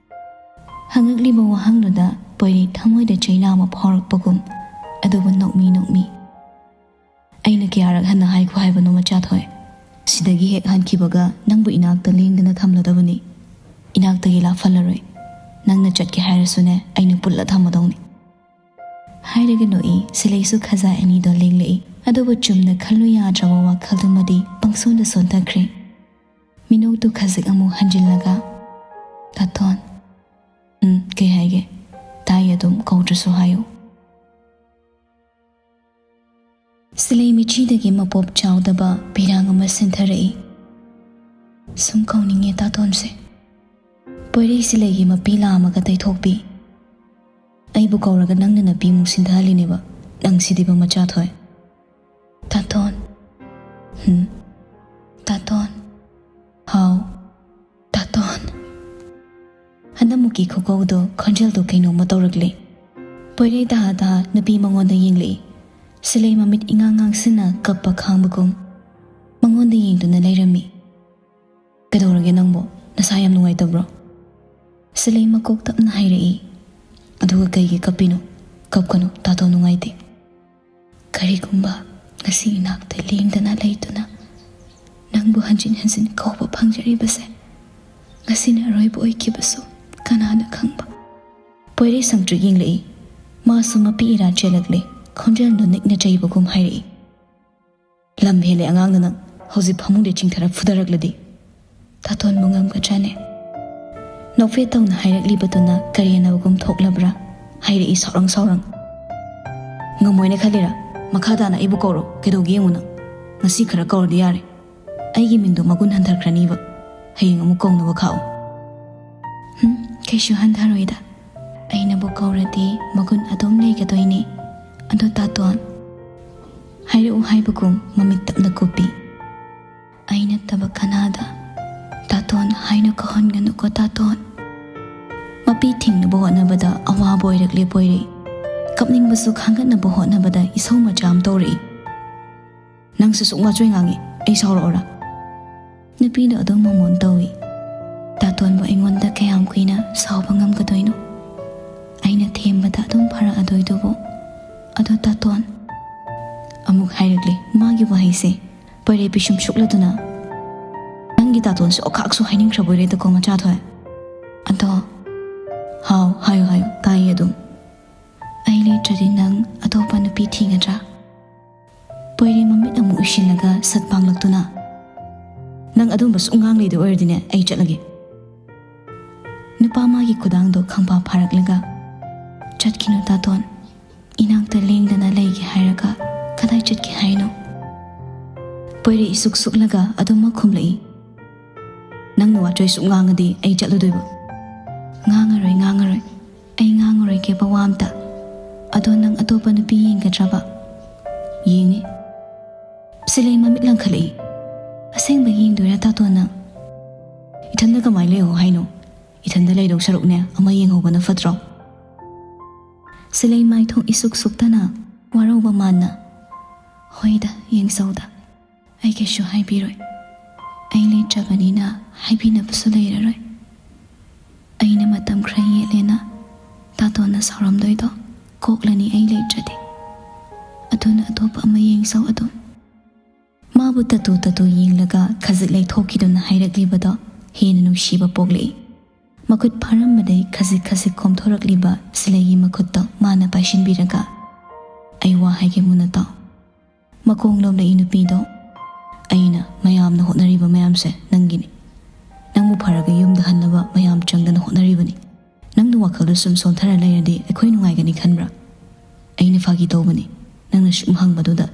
ꯍꯪꯉꯛꯂꯤꯕ ꯋꯥꯍꯪꯗꯨꯗ ꯄꯣꯏꯔꯩ ꯊꯃꯣꯏꯗ ꯆꯩꯅꯥ ꯑꯃ ꯐꯥꯎꯔꯛꯄꯒꯨꯝ, ꯑꯗꯨꯕꯨ ꯅꯣꯛꯃꯤ ꯅꯣꯛꯃꯤ, "ꯑꯩꯅ ꯀꯌꯥꯔꯛ ꯍꯟꯅ ꯍꯥꯏꯈꯣ ꯍꯥꯏꯕꯅꯣ ꯃꯆꯥꯊꯣꯏ? ꯁꯤꯗꯒꯤ ꯍꯦꯛ ꯍꯟꯈꯤꯕꯒ ꯅꯪꯕꯨ ꯏꯅꯥꯛꯇ ꯂꯦꯡꯗꯅ ꯊꯝꯂꯗꯕꯅꯤ꯫ ꯏꯅꯥꯛꯇꯒꯤ ꯂꯥꯞꯍꯜꯂꯔꯣꯏ꯫ ꯅꯪꯅ ꯆꯠꯀꯦ ꯍꯥꯏꯔꯁꯨꯅꯦ, ꯑꯩꯅ ꯄꯨꯜꯂ ꯊꯝꯃꯗꯧꯅꯤ꯫" ꯍꯥꯏꯔꯒ ꯅꯣꯛꯏ꯫ ꯁꯤꯂꯩꯁꯨ ꯈꯖꯥꯏ ꯑꯅꯤꯗꯣ ꯂꯦꯡꯂꯛꯏ꯫ ꯑꯗꯨꯕꯨ ꯆꯨꯝꯅ ꯈꯜꯂꯨ ꯌꯥꯗ꯭ꯔꯕ ꯋꯥꯈꯜꯗꯨꯃꯗꯤ ꯄꯪꯁꯣꯟꯗ ꯁꯣꯟꯊꯈ꯭ꯔꯦ꯫ ꯃꯤꯅꯣꯛꯇꯨ ꯈꯖꯤꯛ ꯑꯃꯨꯛ ꯍꯟꯖꯤꯜꯂꯒ, "ꯇꯥꯇꯣꯟ꯫" "ꯎꯝ, ꯀꯩ ꯍꯥꯏꯒꯦ?" "ꯇꯥꯏ ꯑꯗꯨꯝ, ꯀꯧꯗ꯭ꯔꯁꯨ ꯍꯥꯏꯌꯨ꯫" ꯁꯤꯂꯩ ꯃꯤꯆꯤꯗꯒꯤ ꯃꯄꯣꯞ ꯆꯥꯎꯗꯕ ꯄꯤꯔꯥꯡ ꯑꯃ ꯁꯤꯟꯊꯔꯛꯏ꯫ ꯁꯨꯝ ꯀꯧꯅꯤꯡꯉꯦ ꯇꯥꯇꯣꯟꯁꯦ꯫ ꯄꯣꯏꯔꯩ ꯁꯤꯂꯩꯒꯤ ꯃꯄꯤ ꯂꯥꯝꯃꯒ ꯇꯩꯊꯣꯛꯄꯤ꯫ ꯑꯩꯕꯨ ꯀꯧꯔꯒ ꯅꯪꯅ ꯅꯄꯤꯃꯨꯛ ꯁꯤꯟꯊꯍꯜꯂꯤꯅꯦꯕ, ꯅꯪ ꯁꯤꯗꯤꯕ ꯃꯆꯥ ꯊꯣꯛꯑꯦ꯫ ꯇꯥꯇꯣꯟ꯫ ꯍꯨꯝ꯫ ꯇꯥꯇꯣꯟ꯫ ꯍꯥꯎ꯫ ꯇꯥꯇꯣꯟ꯫ ꯍꯟꯗꯛꯃꯨꯛꯀꯤ ꯈꯨꯀꯧꯗꯣ ꯈꯣꯟꯖꯦꯜꯗꯣ ꯀꯩꯅꯣꯝꯃ ꯇꯧꯔꯛꯂꯦ꯫ ꯄꯣꯏꯔꯩ ꯇꯍꯥ ꯇꯍꯥ ꯅꯨꯄꯤ ꯃꯉꯣꯟꯗ ꯌꯦꯡꯂꯛꯏ꯫ ꯁꯤꯂꯩ ꯃꯃꯤꯠ ꯏꯉꯥꯡ ꯉꯥꯡꯁꯤꯟꯅ ꯀꯞꯄ ꯈꯥꯡꯕꯒꯨꯝ ꯃꯉꯣꯟꯗ ꯌꯦꯡꯗꯨꯅ ꯂꯩꯔꯝꯃꯤ꯫ "ꯀꯩꯗꯧꯔꯒꯦ ꯅꯪꯕꯣ? ꯅꯁꯥ ꯌꯥꯝ ꯅꯨꯡꯉꯥꯏꯇꯕ꯭ꯔꯣ?" ꯁꯤꯂꯩ ꯃꯀꯣꯛ ꯇꯞꯅ ꯍꯥꯏꯔꯛꯏ꯫ ꯑꯗꯨꯒ ꯀꯩꯒꯤ ꯀꯞꯄꯤꯅꯣ? ꯀꯞꯀꯅꯨ, ꯇꯥꯇꯣꯟ ꯅꯨꯡꯉꯥꯏꯇꯦ꯫ ꯀꯔꯤꯒꯨꯝꯕ ꯉꯁꯤ ꯏꯅꯥꯛꯇ ꯂꯦꯡꯗꯅ ꯂꯩꯗꯨꯅ ꯅꯪꯕꯨ ꯍꯟꯖꯤꯟ ꯍꯟꯖꯤꯟ ꯀꯧꯕ ꯐꯪꯖꯔꯤꯕꯁꯦ ꯉꯁꯤꯅ ꯑꯔꯣꯏꯕ ꯑꯣꯏꯈꯤꯕꯁꯨ ꯀꯅꯥꯅ ꯈꯪꯕ? ꯄꯣꯏꯔꯩ ꯁꯪꯇ꯭ꯔꯤꯛ ꯌꯦꯡꯂꯛꯏ꯫ ꯃꯥꯁꯨ ꯃꯄꯤ ꯏꯔꯥ ꯆꯦꯜꯂꯛꯂꯦ꯫ ꯈꯣꯟꯖꯦꯜꯗꯣ ꯅꯤꯛꯅ ꯆꯩꯕꯒꯨꯝ ꯍꯥꯏꯔꯛꯏ꯫ "ꯂꯝ ꯍꯦꯜꯂꯦ ꯑꯉꯥꯡꯅ ꯅꯪ꯫ ꯍꯧꯖꯤꯛ ꯐꯃꯨꯡꯗ ꯆꯤꯡꯊꯔ ꯐꯨꯗꯔꯛꯂꯗꯤ?" ꯇꯥꯇꯣꯟꯕꯨ ꯉꯝꯒꯗ꯭ꯔꯥꯅꯦ? ꯅꯣꯛꯐꯦꯠ ꯇꯧꯅ ꯍꯥꯏꯔꯛꯂꯤꯕꯗꯨꯅ ꯀꯔꯦꯝꯅꯕꯒꯨꯝ ꯊꯣꯛꯂꯕ꯭ꯔꯥ? ꯍꯥꯏꯔꯛꯏ ꯁꯥꯎꯔꯪ ꯁꯥꯎꯔꯪ꯫ "ꯉꯝꯃꯣꯏꯅ ꯈꯜꯂꯤꯔꯥ? ꯃꯈꯥ ꯇꯥꯅ ꯑꯩꯕꯨ ꯀꯧꯔꯣ, ꯀꯩꯗꯧꯒꯦ ꯌꯦꯡꯉꯨ ꯅꯪ꯫ ꯉꯁꯤ ꯈꯔ ꯀꯧꯔꯗꯤ ꯌꯥꯔꯦ꯫ ꯑꯩꯒꯤ ꯃꯤꯡꯗꯣ ꯃꯒꯨꯟ ꯍꯟꯊꯈ꯭ꯔꯅꯤꯕ꯫ ꯍꯌꯦꯡ ꯑꯃꯨꯛ ꯀꯧꯅꯕ ꯈꯥꯛꯑꯣ꯫" "ꯍꯨꯝ, ꯀꯩꯁꯨ ꯍꯟꯊꯔꯣꯏꯗ꯫ ꯑꯩꯅꯕꯨ ꯀꯧꯔꯗꯤ ꯃꯒꯨꯟ ꯑꯗꯨꯝ ꯂꯩꯒꯗꯣꯏꯅꯦ꯫ ꯑꯗꯣ ꯇꯥꯇꯣꯟ," ꯍꯥꯏꯔꯛꯎ ꯍꯥꯏꯕꯒꯨꯝ ꯃꯃꯤꯠ ꯇꯞꯅ ꯀꯨꯞꯄꯤ꯫ "ꯑꯩ ꯅꯠꯇꯕ ꯀꯅꯥꯗ ꯇꯥꯇꯣꯟ ꯍꯥꯏꯅ ꯀꯧꯍꯟꯒꯅꯨꯀꯣ ꯇꯥꯇꯣꯟ꯫" ꯃꯄꯤ ꯊꯤꯡꯅꯕ ꯍꯣꯠꯅꯕꯗ ꯑꯋꯥꯕ ꯑꯣꯏꯔꯛꯂꯦ ꯄꯣꯏꯔꯩ꯫ ꯀꯞꯅꯤꯡꯕꯁꯨ ꯈꯥꯡꯒꯠꯅꯕ ꯍꯣꯠꯅꯕꯗ ꯏꯁꯧ ꯃꯆꯥ ꯑꯃ ꯇꯧꯔꯛꯏ꯫ "ꯅꯪꯁꯨ ꯁꯨꯛ ꯋꯥꯆꯣꯏ ꯉꯥꯡꯉꯤ, ꯑꯩ ꯁꯥꯎꯔꯛꯑꯣꯔꯥ?" ꯅꯨꯄꯤꯗꯣ ꯑꯗꯨꯝ ꯃꯃꯣꯟ ꯇꯧꯏ꯫ ꯇꯥꯇꯣꯟꯕꯨ ꯑꯩꯉꯣꯟꯗ ꯀꯌꯥꯝ ꯀꯨꯏꯅ ꯁꯥꯎꯕ ꯉꯝꯒꯗꯣꯏꯅꯣ? ꯑꯩꯅ ꯊꯦꯝꯕꯗ ꯑꯗꯨꯝ ꯐꯔꯛꯑꯗꯣꯏꯗꯨꯕꯨ꯫ ꯑꯗꯣ ꯇꯥꯇꯣꯟ꯫ ꯑꯃꯨꯛ ꯍꯥꯏꯔꯛꯂꯦ ꯃꯥꯒꯤ ꯋꯥꯍꯩꯁꯦ꯫ ꯄꯣꯏꯔꯩ ꯄꯤꯁꯨꯝ ꯁꯨꯛꯂꯗꯨꯅ, "ꯅꯪꯒꯤ ꯇꯥꯇꯣꯟꯁꯦ ꯑꯣꯈꯥꯛꯁꯨ ꯍꯥꯏꯅꯤꯡꯈ꯭ꯔꯕꯣꯏꯔꯦꯗꯀꯣ ꯃꯆꯥ ꯊꯣꯏ꯫ ꯑꯗꯣ, ꯍꯥꯎ, ꯍꯥꯏꯌꯨ, ꯍꯥꯏꯌꯨ, ꯇꯥꯏꯌꯦ ꯑꯗꯨꯝ꯫ ꯑꯩ ꯂꯩꯇ꯭ꯔꯗꯤ ꯅꯪ ꯑꯇꯣꯞꯄ ꯅꯨꯄꯤ ꯊꯤꯒꯗ꯭ꯔꯥ?" ꯄꯣꯏꯔꯩ ꯃꯃꯤꯠ ꯑꯃꯨꯛ ꯎꯏꯁꯤꯜꯂꯒ ꯁꯠ ꯄꯥꯡꯂꯛꯇꯨꯅ, "ꯅꯪ ꯑꯗꯨꯝꯕ ꯁꯨꯝ ꯉꯥꯡ ꯂꯩꯗꯣꯏ ꯑꯣꯏꯔꯗꯤꯅꯦ, ꯑꯩ ꯆꯠꯂꯒꯦ꯫" ꯅꯨꯄꯥ ꯃꯥꯒꯤ ꯈꯨꯗꯥꯡꯗꯣ ꯈꯪꯐꯥ ꯐꯥꯔꯛꯂꯒ, "ꯆꯠꯈꯤꯅꯨ ꯇꯥꯇꯣꯟ, ꯏꯅꯥꯛꯇ ꯂꯦꯡꯗꯅ ꯂꯩꯒꯦ ꯍꯥꯏꯔꯒ ꯀꯗꯥꯏ ꯆꯠꯀꯦ ꯍꯥꯏꯅꯣ? ꯄꯣꯏꯔꯩ ꯏꯁꯨꯛ ꯁꯨꯛꯂꯒ ꯑꯗꯨꯝꯃꯛ ꯈꯨꯝꯂꯛꯏ꯫ "ꯅꯪꯅ ꯋꯥꯆꯣꯏ ꯁꯨꯛ ꯉꯥꯡꯉꯗꯤ ꯑꯩ ꯆꯠꯂꯗꯣꯏꯕ?" "ꯉꯥꯡꯉꯔꯣꯏ, ꯉꯥꯡꯉꯔꯣꯏ꯫ ꯑꯩ ꯉꯥꯡꯉꯔꯣꯏꯒꯦꯕ ꯋꯥ ꯑꯝꯇ꯫ ꯑꯗꯣ ꯅꯪ ꯑꯇꯣꯞꯄ ꯅꯨꯄꯤ ꯌꯦꯡꯒꯗ꯭ꯔꯕ?" "ꯌꯦꯡꯅꯤ꯫" ꯁꯤꯂꯩ ꯃꯃꯤꯠ ꯂꯪꯈꯠꯂꯛꯏ꯫ "ꯑꯁꯦꯡꯕ ꯌꯦꯡꯗꯣꯏꯔꯥ ꯇꯥꯇꯣꯟ ꯅꯪ?" "ꯏꯊꯟꯗ ꯀꯃꯥꯏꯅ ꯂꯩꯍꯧ ꯍꯥꯏꯅꯣ? ꯏꯊꯟꯗ ꯂꯩꯗꯧ ꯁꯔꯨꯛꯅꯦ ꯑꯃ ꯌꯦꯡꯍꯧꯕꯅ ꯐꯠꯇ꯭ꯔꯣ?" ꯁꯤꯂꯩ ꯃꯥꯏꯊꯣꯡ ꯏꯁꯨꯛ ꯁꯨꯛꯇꯅ ꯋꯥꯔꯧꯕ ꯃꯥꯟꯅ, "ꯍꯣꯏꯗ, ꯌꯦꯡꯖꯧꯗ꯫ ꯑꯩ ꯀꯩꯁꯨ ꯍꯥꯏꯕꯤꯔꯣꯏ꯫ ꯑꯩ ꯂꯩꯇ꯭ꯔꯕꯅꯤꯅ ꯍꯥꯏꯕꯤꯅꯕꯁꯨ ꯂꯩꯔꯔꯣꯏ꯫ ꯑꯩꯅ ꯃꯇꯝ ꯈꯔ ꯌꯦꯠꯂꯦꯅ ꯇꯥꯇꯣꯟꯅ ꯁꯥꯎꯔꯝꯗꯣꯏꯗꯣ ꯀꯣꯛꯂꯅꯤ ꯑꯩ ꯂꯩꯇ꯭ꯔꯗꯤ꯫ ꯑꯗꯨꯅ ꯑꯇꯣꯞꯄ ꯑꯃ ꯌꯦꯡꯖꯧ ꯑꯗꯨꯝ꯫" ꯃꯥꯕꯨ ꯇꯠꯇꯨ ꯇꯠꯇꯨ ꯌꯦꯡꯂꯒ ꯈꯖꯤꯛ ꯂꯩꯊꯣꯛꯈꯤꯗꯨꯅ ꯍꯥꯏꯔꯛꯂꯤꯕꯗꯣ ꯍꯦꯟꯅ ꯅꯨꯡꯁꯤꯕ ꯄꯣꯛꯂꯛꯏ꯫ ꯃꯈꯨꯠ ꯐꯥꯔꯝꯕꯗꯩ ꯈꯖꯤꯛ ꯈꯖꯤꯛ ꯈꯣꯝꯊꯣꯔꯛꯂꯤꯕ ꯁꯤꯂꯩꯒꯤ ꯃꯈꯨꯠꯇꯣ ꯃꯥꯅ ꯄꯥꯏꯁꯤꯟꯕꯤꯔꯒ, "ꯑꯩ ꯋꯥ ꯍꯥꯏꯒꯦ ꯃꯨꯟꯅ ꯇꯥꯎ꯫" ꯃꯈꯣꯡ ꯅꯣꯝꯂꯛꯏ ꯅꯨꯄꯤꯗꯣ꯫ "ꯑꯩꯅ ꯃꯌꯥꯝꯅ ꯍꯣꯠꯅꯔꯤꯕ ꯃꯌꯥꯝꯁꯦ ꯅꯪꯒꯤꯅꯤ꯫ ꯅꯪꯕꯨ ꯐꯔꯒ ꯌꯨꯝꯗ ꯍꯟꯅꯕ ꯃꯌꯥꯝ ꯆꯪꯗꯅ ꯍꯣꯠꯅꯔꯤꯕꯅꯤ꯫ ꯅꯪꯅ ꯋꯥꯈꯜꯗ ꯁꯨꯝ ꯁꯣꯟꯊꯔ ꯂꯩꯔꯗꯤ ꯑꯩꯈꯣꯏ ꯅꯨꯡꯉꯥꯏꯒꯅꯤ ꯈꯟꯕ꯭ꯔꯥ? ꯑꯩꯅ ꯐꯥꯒꯤ ꯇꯧꯕꯅꯤ꯫ ꯅꯪꯅ ꯁꯨꯝ ꯍꯪꯕꯗꯨꯗ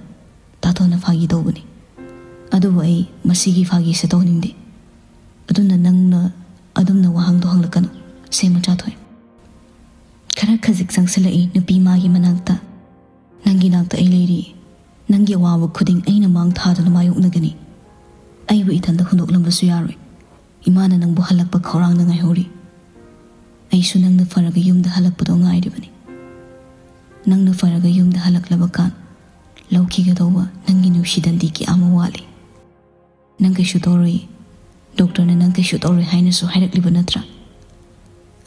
ꯇꯥꯇꯣꯟꯅ ꯐꯥꯒꯤ ꯇꯧꯕꯅꯤ꯫ ꯑꯗꯨꯕꯨ ꯑꯩ ꯃꯁꯤꯒꯤ ꯐꯥꯒꯤꯁꯦ ꯇꯧꯍꯟꯅꯤꯡꯗꯦ꯫ ꯑꯗꯨꯅ ꯅꯪꯅ ꯑꯗꯨꯝꯅ ꯋꯥꯍꯪꯗꯣ ꯍꯪꯂꯛꯀꯅꯨ꯫ ꯁꯦ ꯃꯆꯥꯊꯣꯏ꯫" ꯈꯔ ꯈꯖꯤꯛ ꯆꯪꯁꯤꯜꯂꯛꯏ ꯅꯨꯄꯤ ꯃꯥꯒꯤ ꯃꯅꯥꯛꯇ꯫ "ꯅꯪꯒꯤ ꯅꯥꯛꯇ ꯑꯩ ꯂꯩꯔꯤ꯫ ꯅꯪꯒꯤ ꯑꯋꯥꯕ ꯈꯨꯗꯤꯡ ꯑꯩꯅ ꯃꯥꯡ ꯊꯥꯗꯨꯅ ꯃꯥꯌꯣꯛꯅꯒꯅꯤ꯫ ꯑꯩꯕꯨ ꯏꯊꯟꯗ ꯍꯨꯟꯗꯣꯛꯂꯝꯕꯁꯨ ꯌꯥꯔꯣꯏ꯫ ꯏꯃꯥꯅ ꯅꯪꯕꯨ ꯍꯜꯂꯛꯄ ꯈꯧꯔꯥꯡꯅ ꯉꯥꯏꯍꯧꯔꯤ꯫ ꯑꯩꯁꯨ ꯅꯪꯅ ꯐꯔꯒ ꯌꯨꯝꯗ ꯍꯜꯂꯛꯄꯗꯣ ꯉꯥꯏꯔꯤꯕꯅꯤ꯫ ꯅꯪꯅ ꯐꯔꯒ ꯌꯨꯝꯗ ꯍꯜꯂꯛꯂꯕ ꯀꯥꯟ ꯂꯧꯈꯤꯒꯗꯧꯕ ꯅꯪꯒꯤ ꯅꯨꯡꯁꯤꯗꯟꯗꯤ ꯀꯌꯥ ꯑꯃ ꯋꯥꯠꯂꯤ꯫ ꯅꯪ ꯀꯩꯁꯨ ꯇꯧꯔꯣꯏ꯫ ꯗꯣꯛꯇꯔꯅ ꯅꯪ ꯀꯩꯁꯨ ꯇꯧꯔꯣꯏ ꯍꯥꯏꯅꯁꯨ ꯍꯥꯏꯔꯛꯂꯤꯕ ꯅꯠꯇ꯭ꯔꯥ?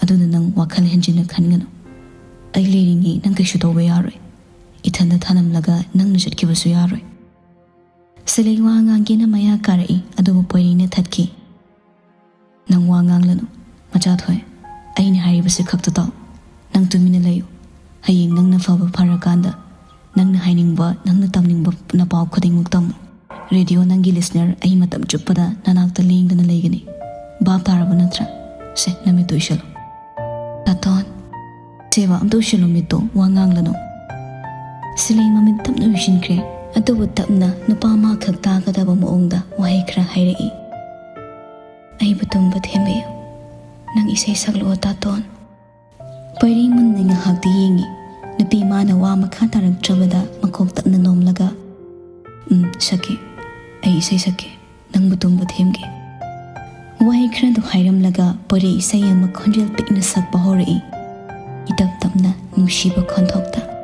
ꯑꯗꯨꯅ ꯅꯪ ꯋꯥꯈꯜ ꯍꯦꯟꯖꯤꯟꯅ ꯈꯟꯒꯅꯨ꯫ ꯑꯩ ꯂꯩꯔꯤꯉꯩ ꯅꯪ ꯀꯩꯁꯨ ꯇꯧꯕ ꯌꯥꯔꯣꯏ꯫ ꯏꯊꯟꯗ ꯊꯥꯅꯝꯂꯒ ꯅꯪꯅ ꯆꯠꯈꯤꯕꯁꯨ ꯌꯥꯔꯣꯏ꯫" ꯁꯤꯂꯩ ꯋꯥ ꯉꯥꯡꯒꯦꯅ ꯃꯌꯥ ꯀꯥꯔꯛꯏ, ꯑꯗꯨꯕꯨ ꯄꯣꯏꯔꯩꯅ ꯊꯠꯈꯤ꯫ "ꯅꯪ ꯋꯥ ꯉꯥꯡꯂꯅꯨ, ꯃꯆꯥꯊꯣꯏ꯫ ꯑꯩꯅ ꯍꯥꯏꯔꯤꯕꯁꯤ ꯈꯛꯇ ꯇꯥꯎ꯫ ꯅꯪ ꯇꯨꯃꯤꯟꯅ ꯂꯩꯌꯨ꯫ ꯍꯌꯦꯡ ꯅꯪꯅ ꯐꯕ ꯐꯔꯀꯥꯟꯗ ꯅꯪꯅ ꯍꯥꯏꯅꯤꯡꯕ, ꯅꯪꯅ ꯇꯝꯅꯤꯡꯕ ꯅꯄꯥꯎ ꯈꯨꯗꯤꯡꯃꯛ ꯇꯝꯃꯨ꯫ ꯔꯦꯗꯤꯑꯣ ꯅꯪꯒꯤ ꯂꯤꯁꯅꯔ ꯑꯩ ꯃꯇꯝ ꯆꯨꯞꯄꯗ ꯅꯅꯥꯛꯇ ꯂꯦꯡꯗꯅ ꯂꯩꯒꯅꯤ꯫ ꯚꯥꯞ ꯇꯥꯔꯕ ꯅꯠꯇ꯭ꯔꯥ? ꯁꯦ, ꯅꯃꯤꯠꯇꯨ ꯎꯏꯁꯜꯂꯨ꯫" "ꯇꯥꯇꯣꯟ꯫" "ꯁꯦꯕꯥ, ꯑꯝꯇ ꯎꯏꯁꯜꯂꯨ ꯃꯤꯠꯇꯣ, ꯋꯥ ꯉꯥꯡꯂꯅꯨ꯫" ꯁꯤꯂꯩ ꯃꯃꯤꯠ ꯇꯞꯅ ꯎꯏꯁꯤꯟꯈ꯭ꯔꯦ, ꯑꯗꯨꯕꯨ ꯇꯞꯅ ꯅꯨꯄꯥ ꯑꯃꯈꯛ ꯇꯥꯒꯗꯕ ꯃꯑꯣꯡꯗ ꯋꯥꯍꯩ ꯈꯔ ꯍꯥꯏꯔꯛꯏ꯫ "ꯑꯩꯕꯨ ꯇꯨꯝꯕ ꯊꯦꯝꯕꯤꯌꯨ꯫ ꯅꯪ ꯏꯁꯩ ꯁꯛꯂꯛꯑꯣ, ꯇꯥꯇꯣꯟ"꯫ ꯄꯣꯏꯔꯩ ꯃꯨꯟꯅ ꯉꯥꯏꯍꯥꯛꯇꯤ ꯌꯦꯡꯉꯤ꯫ ꯅꯨꯄꯤ ꯃꯥꯅ ꯋꯥ ꯃꯈꯥ ꯇꯥꯔꯛꯇ꯭ꯔꯕꯗ ꯃꯀꯣꯛ ꯇꯞꯅ ꯅꯣꯝꯂꯒ, "ꯎꯝ, ꯁꯛꯀꯦ꯫ ꯑꯩ ꯏꯁꯩ ꯁꯛꯀꯦ꯫ ꯅꯪꯕꯨ ꯇꯨꯝꯕ ꯊꯦꯝꯒꯦ"꯫ ꯋꯥꯍꯩ ꯈꯔꯗꯨ ꯍꯥꯏꯔꯝꯂꯒ ꯄꯣꯏꯔꯩ ꯏꯁꯩ ꯑꯃ ꯈꯣꯟꯖꯦꯜ ꯄꯤꯛꯅ ꯁꯛꯄ ꯍꯧꯔꯛꯏ, ꯏꯇꯞ ꯇꯞꯅ ꯅꯨꯡꯁꯤꯕ ꯈꯣꯟꯊꯣꯛꯇ꯫